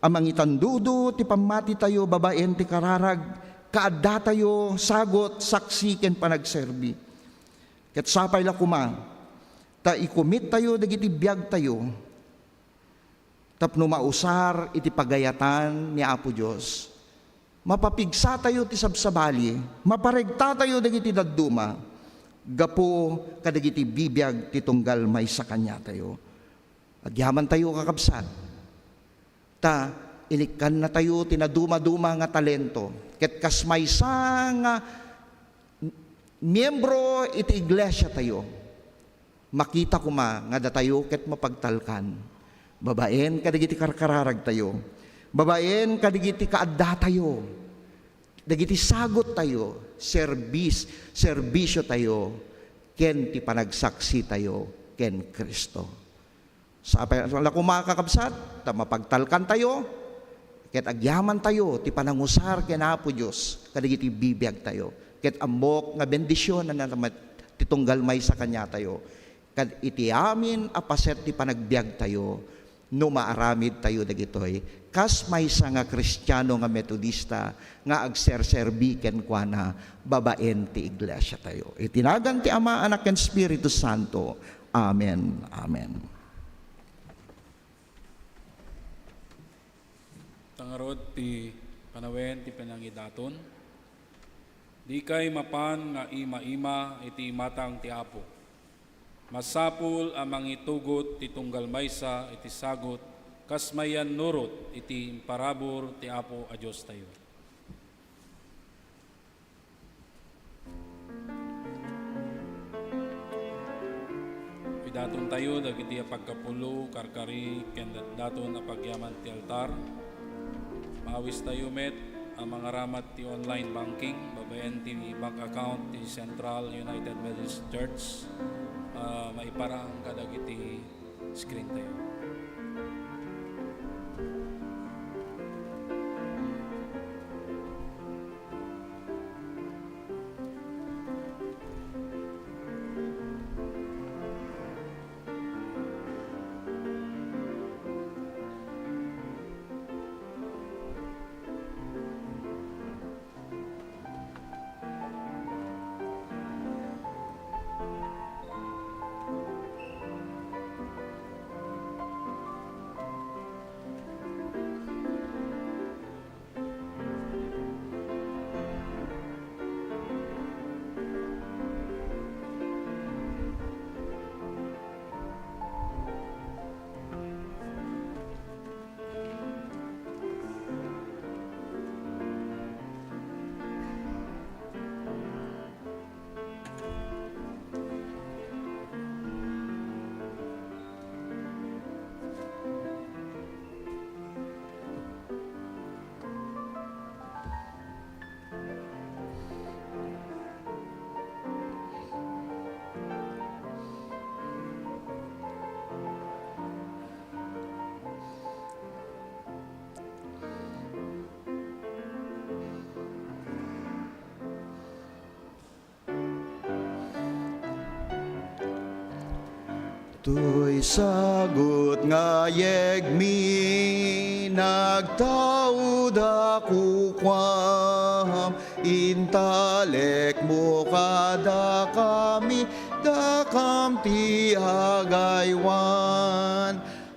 a mangitandudo ti pammatitayo babaen ti kararag, kaaddatayo sagut, saksi, ken panagserbi. Ket sapay la koma ta ikumittayo dagiti biagtayo tapno mausar iti pagayatan ni Apo Dios. Mapapigsatayo ti sabsabali, maparegtatayo dagiti dadduma gapu kadagiti bibiag ti tunggal maysa kaniatayo. Agyamantayo, kakabsat, ta inikkannatayo ti nadumaduma nga talento, ket kas maysa nga miembro iti iglesiatayo, makita koma nga datayo ket mapagtalkan babaen kadagiti karkararagtayo, babaen kadagiti kaaddatayo, dagiti saguttayo, serbis-, serbisiotayo, ken ti panagsaksitayo ken Cristo. Sapay la koma, kakabsat, ta mapagtalkantayo, ket agyamantayo ti panangusar ken Apo Dios kadagiti bibiagtayo. Ket ammok nga bendisionanna met ti tunggal maysa kaniatayo, kad iti amin a paset ti panagbiagtayo, no maaramidtayo dagitoy, kas maysa nga Kristiano nga Metodista nga agserserbi kenkuana babaen ti iglesiatayo. Iti nagan ti Ama, Anak, ken Espiritu Santo. Amen. Amen. Ta ngarud ti panawen ti panangidaton. Dikay mapan nga ima-ima iti imatang ti Apo. Masapul a mangitugot ti tunggal maysa iti sagut kas mayannurot iti imparabur ti Apo a Diostayo. Pidatontayo dagiti apagkapulo, karkari, ken daton a pagyaman ti altar. Maawistayo met a mangaramat ti online banking babaen ti bank account ti Central United Methodist Church, ah, maiparang kadagiti screen tayo. Toy sagut nga yegmi, nagtaud a kukuam, intalekmo kadakami, dakam ti agaywan.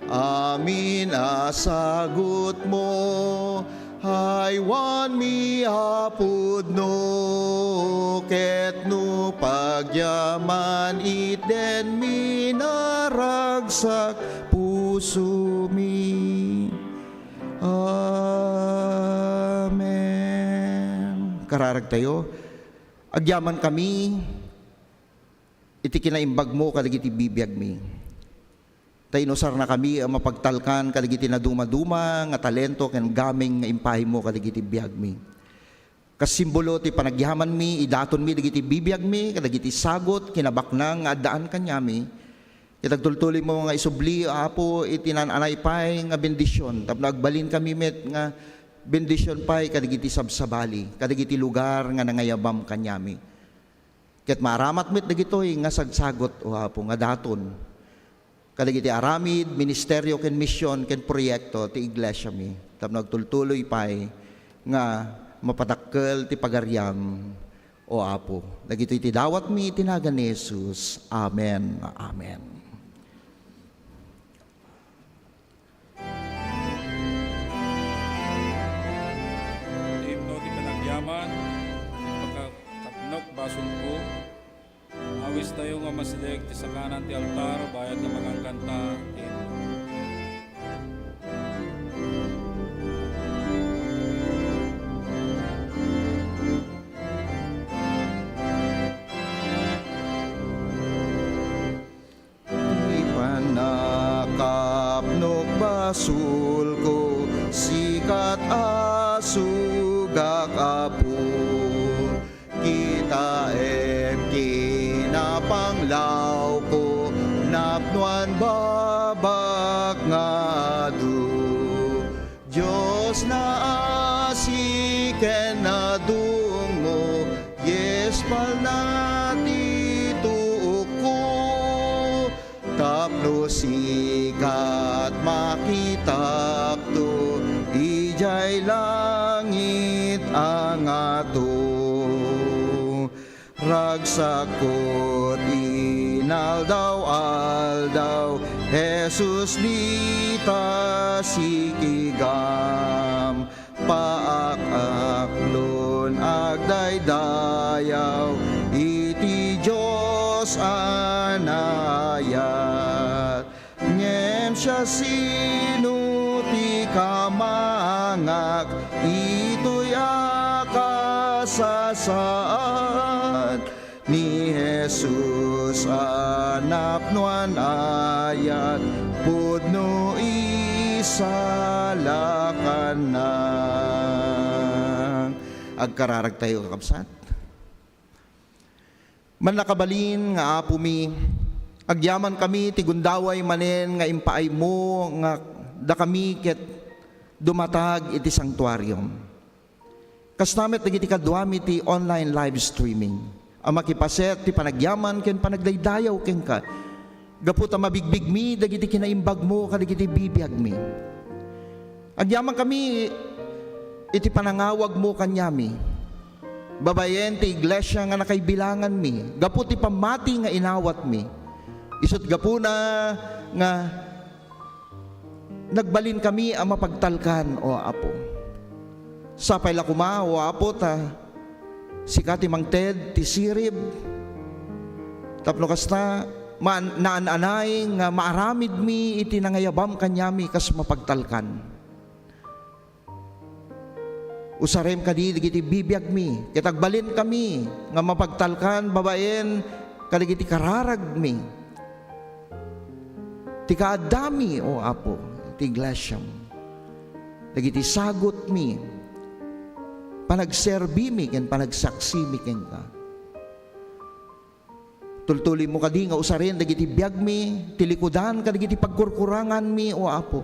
Amin a sagutmo, aywanmi a pudno, ket no pagyaman itdenmi naragsak, pusumi. Amen. Kararagtayo, agyaman kami iti kinaimbagmo kadagiti bibiagmi. Ta inusarnakami a mapagtalkan kadagiti nadumaduma nga talento ken gameng nga impaaymo kadagiti biagmi. Kas simbolo ti panagyamanmi, idatonmi dagiti bibiagmi kadagiti sagut, kinabaknang nga addaan kaniami. Ket agtultuloymo nga isubli, Apo, iti naan-anay pay nga bendision, tapno agbalinkami met nga bendision pay kadagiti sabsabali, kadagiti lugar nga nangayabam kaniami. Ket maaramat met dagitoy nga sagsagut, O Apo, nga daton kadagiti aramid, ministerio, ken mision, ken proyekto ti iglesiami, tapno agtultuloy pay nga mapadakkel ti pagariam, O Apo. Dagitoy ti dawatmi iti nagan ni Jesus. Amen. Amen. Ti himno ti panagyaman, ipakatapnok basolko. Awistayo nga masideg ti sakanan ti altar, bayat nga mangangkanta ti himno. Ti pannakapnok basolko, sikat a sugak, Apo. Kitaem kinapanglawko, napnoan babak nga adu. Dios naasi ken nadungmo, yes, palna ti tuokko. Tapno sikat makitakto idiay langit a ngato. Ragsakko ti inaldaw-aldaw, Jesus, dita sikigam. Paak-aklon agdaydayaw iti Dios a naayat. Ngem siasino ti kamangak itoy a kasasaad? Ni Jesus a napnoan ayat, pudno isalakannak. Agkararagtayo, kakabsat. Mannakabalin nga Apomi, agyamankami ti gundaway manen nga impaaymo nga dakami ket dumatag iti santuarium. Kasta met dagiti kaduami ti online live streaming a makipaset ti panagyaman ken panagdaydayaw kenka, gapu ta mabigbigmi dagiti kinaimbagmo kadagiti bibiagmi. Agyamankami iti panangawagmo kaniami, babaen ti iglesia nga nakaibilanganmi, gapu ti pammati nga inawatmi. Isut' gapuna nga nagbalinkami a mapagtalkan, O Apo. Sapay la koma, O Apo, ta sika ti mangted ti sirib, tapno kasta, maan-, naan-anay nga maaramidmi iti nangayabam kaniami kas mapagtalkan. Usarem kadi dagiti bibiagmi, ket agbalinkami nga mapagtalkan babaen kadagiti kararagmi. Ti kaaddami, O Apo, ti iglesiam, dagiti sagutmi, panagserbimi, ken panagsaksimi kenka. Tultuloymo kadi nga usaren dagiti biagmi, ti likudan kadagiti pagkurkuranganmi, O Apo.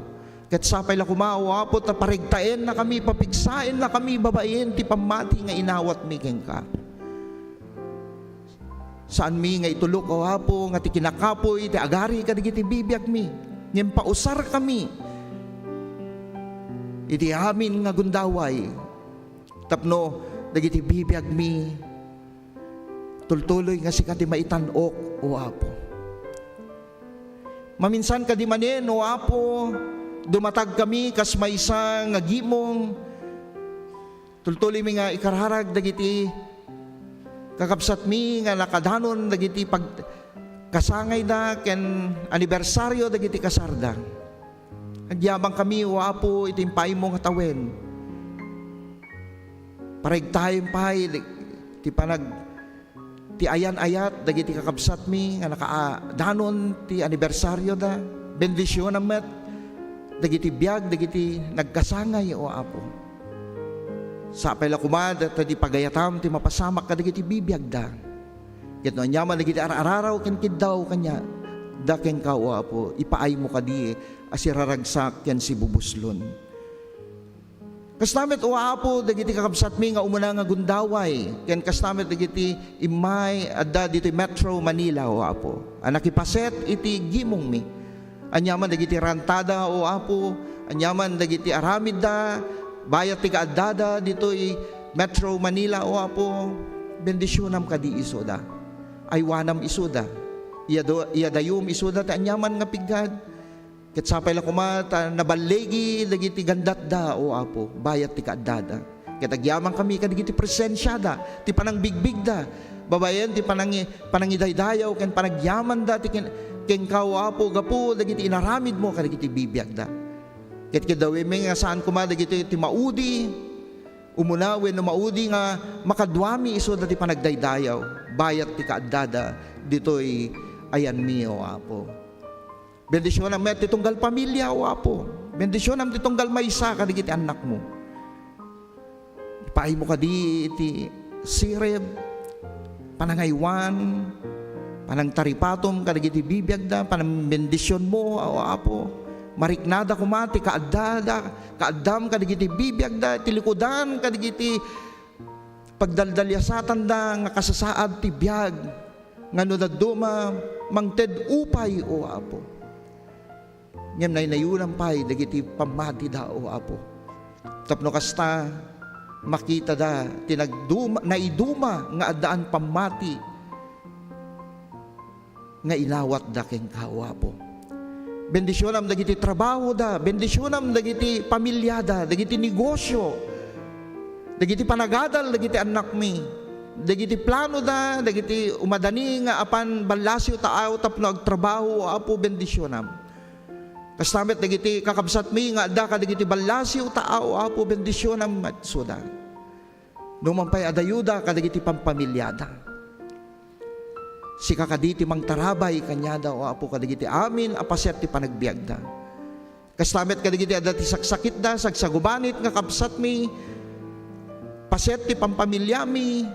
Ket sapay la koma, O Apo, ta paregtaennakami, papigsaennakami babaen ti pammati nga inawatmi kenka. Saanmi nga itulok, O Apo, nga ti kinakapuy ti agari kadagiti bibiagmi, ngem pausarkami iti amin nga gundaway tapno dagiti bibiagmi tultuloy nga sika ti maitan-ok, O Apo. Maminsan kadi manen, O Apo, dumatagkami kas maysa nga gimong. Tultuloymi nga ikararag dagiti kakabsatmi nga nakadanon dagiti pag-, kasangayda ken anibersario dagiti kasarda. Agyamankami, O Apo, iti impaaymo nga tawen. Parigtaem pay ti panag-, ti ayan-ayat dagiti kakabsatmi nga nakaadanon ti anibersarioda. Bendisionam met dagiti biag dagiti nagkasangay, O Apo. Sapay la koma ta di pagayatam ti mapasamak kadagiti bibiagda. Ket no aniaman dagiti ar-araraw ken kiddaw kaniada kenka, O Apo, ipaaymo kadi a siraragsak ken sibubuslon. Kasta met, O Apo, dagiti kakabsatmi nga umuna nga gundaway, ken kasta met dagiti immay adda ditoy Metro Manila, O Apo, a nakipaset iti gimongmi. Aniaman dagiti rantada, O Apo, aniaman dagiti aramidda, bayat ti kaaddada ditoy Metro Manila, O Apo, bendisionam kadi isuda. Aywanam isuda. Iyado-, iyadayom isuda ti aniaman nga piggad. Ket sapay la koma ta naballigi dagiti gandatda, O Apo, bayat ti kaaddada. Ket agyamankami kadagiti presensiada, ti panangbigbigda, babaen ti panangi-, panangidaydayaw ken panagyamanda ti ken-, kenka, O Apo, gapu dagiti inaramidmo kadagiti bibiagda. Ket kiddawenmi nga saan koma dagiti ti maudi, umuna wenno maudi nga makaduami isuda ti panagdaydayaw, bayat ti kaaddada ditoy ayanmi, O Apo. Bendisionam met ti tunggal pamilia, O Apo. Bendisionam ti tunggal maysa kadagiti annakmo. Ipaaymo kadi iti sirib, panangaywan, panangtaripatom kadagiti bibiagda, panangbendisionmo, O Apo. Mariknada koma ti kaaddada, kaaddam kadagiti bibiagda, ti likudan kadagiti pagdaldaliasatanda nga kasasaad ti biag nga no dadduma, mangted upay, O Apo. Ngem naynayonam pay dagiti pammatida, O Apo. Tapno kasta, makitada ti nagduma, naiduma nga addaan pammati nga inawatda kenka, O Apo. Bendisionam dagiti trabahoda, bendisionam dagiti pamiliada, dagiti negosio, dagiti panagadal dagiti annakmi, dagiti planoda, dagiti umadani nga apan ballasiw taaw tapno agtrabaho, O Apo, bendisionam. Kasta met dagiti kakabsatmi nga adda kadagiti ballasiw taaw, O Apo, bendisionam met isuda. Numan pay adayoda kadagiti pampamiliada. Sika kadi ti mangtarabay kaniada, O Apo, kadagiti amin a paset ti panagbiagda. Kasta met kadagiti adda ti saksakitda, sagsagubanit nga kabsatmi, paset ti pampamiliami,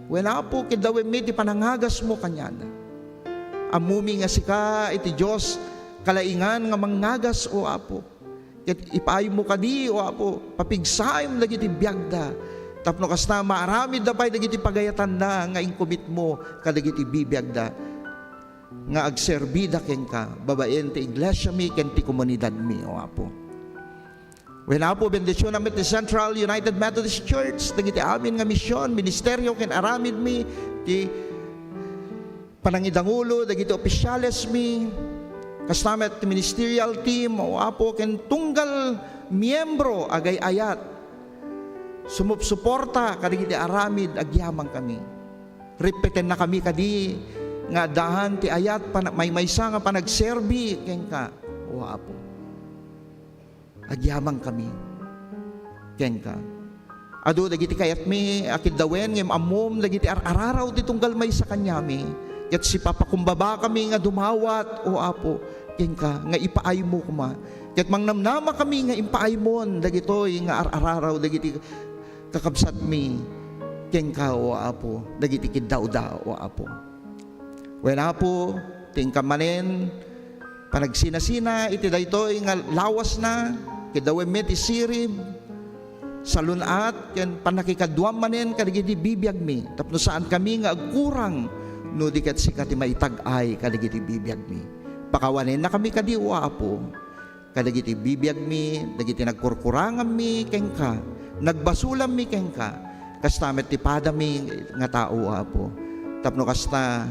wen, Apo, kiddawenmi ti panangagasmo kaniada. Ammomi nga sika iti Dios kalaingan nga mangngagas, O Apo. Ket ipaaymo kadi, O Apo, papigsaem dagiti biagda, tapno kasta, maaramidda pay dagiti pagayatanda nga inkomitmo kadagiti bibiagda nga agserbida kenka babaen ti iglesiami ken ti komunidadmi, O Apo. Wen, Apo, bendisionam met ti Central United Methodist Church, dagiti amin nga mision, ministerio, ken aramidmi, ti panangidangulo dagiti ofisialesmi, kasta met ti ministerial team, O Apo, ken tunggal miembro agay-ayat, sumupsuporta kadagiti aramid agyamankami. Repetennakami kadi nga addaan ti ayat pan-, maymaysa nga panagserbi kenka, O Apo. Agyamankami kenka. Adu dagiti kayatmi a kiddawen ngem ammom dagiti ar-araraw ti tunggal maysa kaniami. Ket sipapakumbabakami nga dumawat, O Apo, kenka nga ipaaymo koma. Ket mangnamnamakami nga impaaymon dagitoy nga ar-araraw dagiti kakabsatmi kenka, O Apo, dagiti kiddawda, O Apo. Wen, Apo, ti inka manen panagsinasina iti daytoy nga lawasna, kiddawen met ti sirib, salun-at, ken pannakikaduam manen kadagiti bibiagmi, tapno saankami nga agkurang no di ket sika ti maitag-ay kadagiti bibiagmi. Pakawanennakami kadi, O Apo, kadagiti bibiagmi, dagiti nagkurkuranganmi kenka, nagbasolanmi kenka, kasta met ti padami nga tao, Apo. Tapno kasta,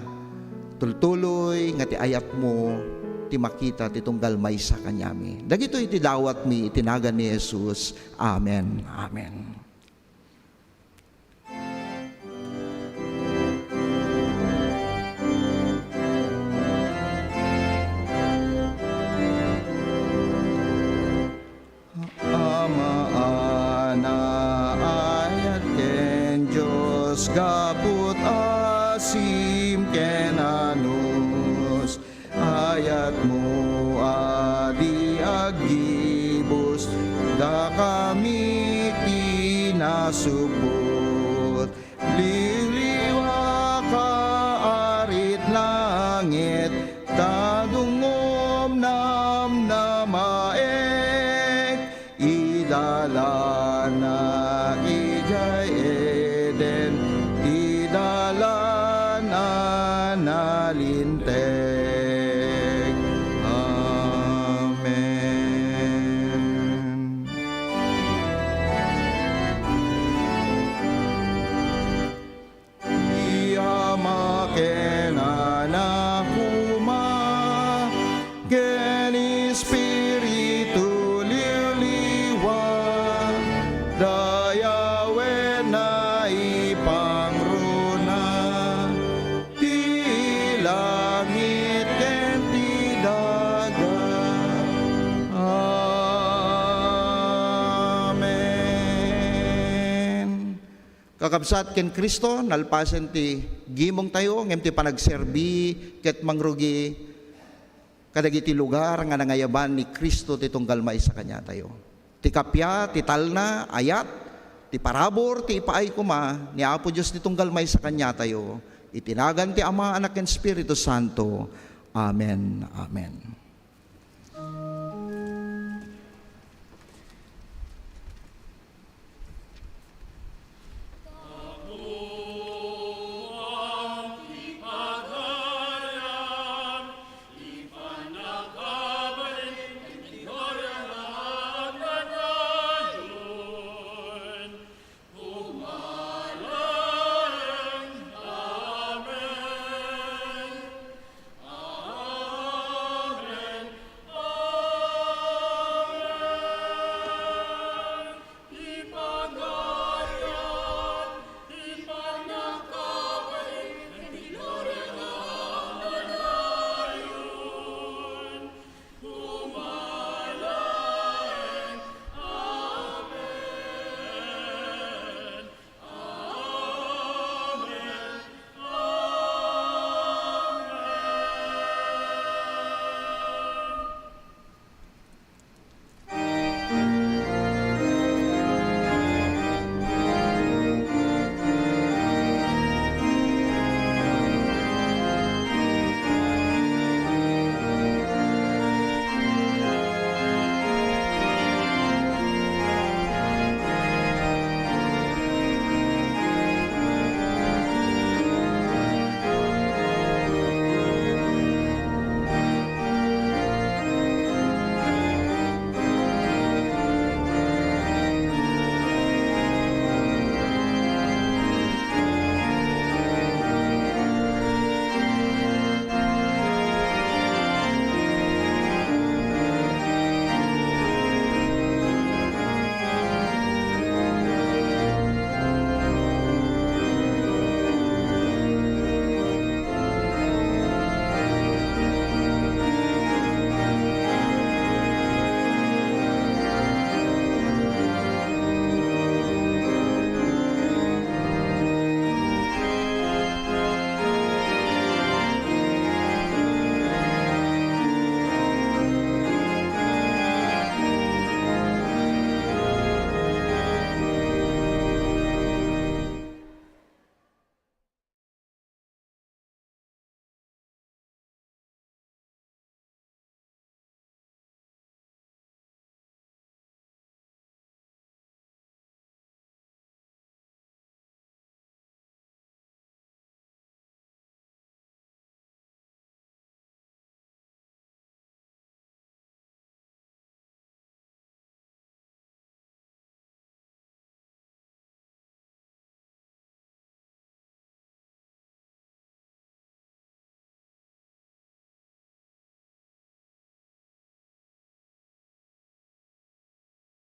tultuloy nga ti ayatmo ti makita ti tunggal maysa kaniami. Dagitoy ti dawatmi iti nagan ni Jesus. Amen. Amen. kami ti nasupot. Liwliwa ka, Arit langit, ta dungom namnamaek. Idalanak idiay Eden ti dalan a nalinteg. Amen. Ti Ama ken Anak koma ken Espiritu Liwliwa, dayawen naipangruna ti langit ken ti daga. Amen. Kakabsat ken Cristo, nalpasen ti gimongtayo, ngem ti panagserbi ket mangrugi kadagiti lugar nga nangayaban ni Cristo ti tunggal maysa kaniatayo. Ti kappia, ti talna, ayat, ti parabur, ti ipaay koma ni Apo Dios ti tunggal maysa kaniatayo, iti nagan ti Ama, Anak, ken Espiritu Santo. Amen. Amen.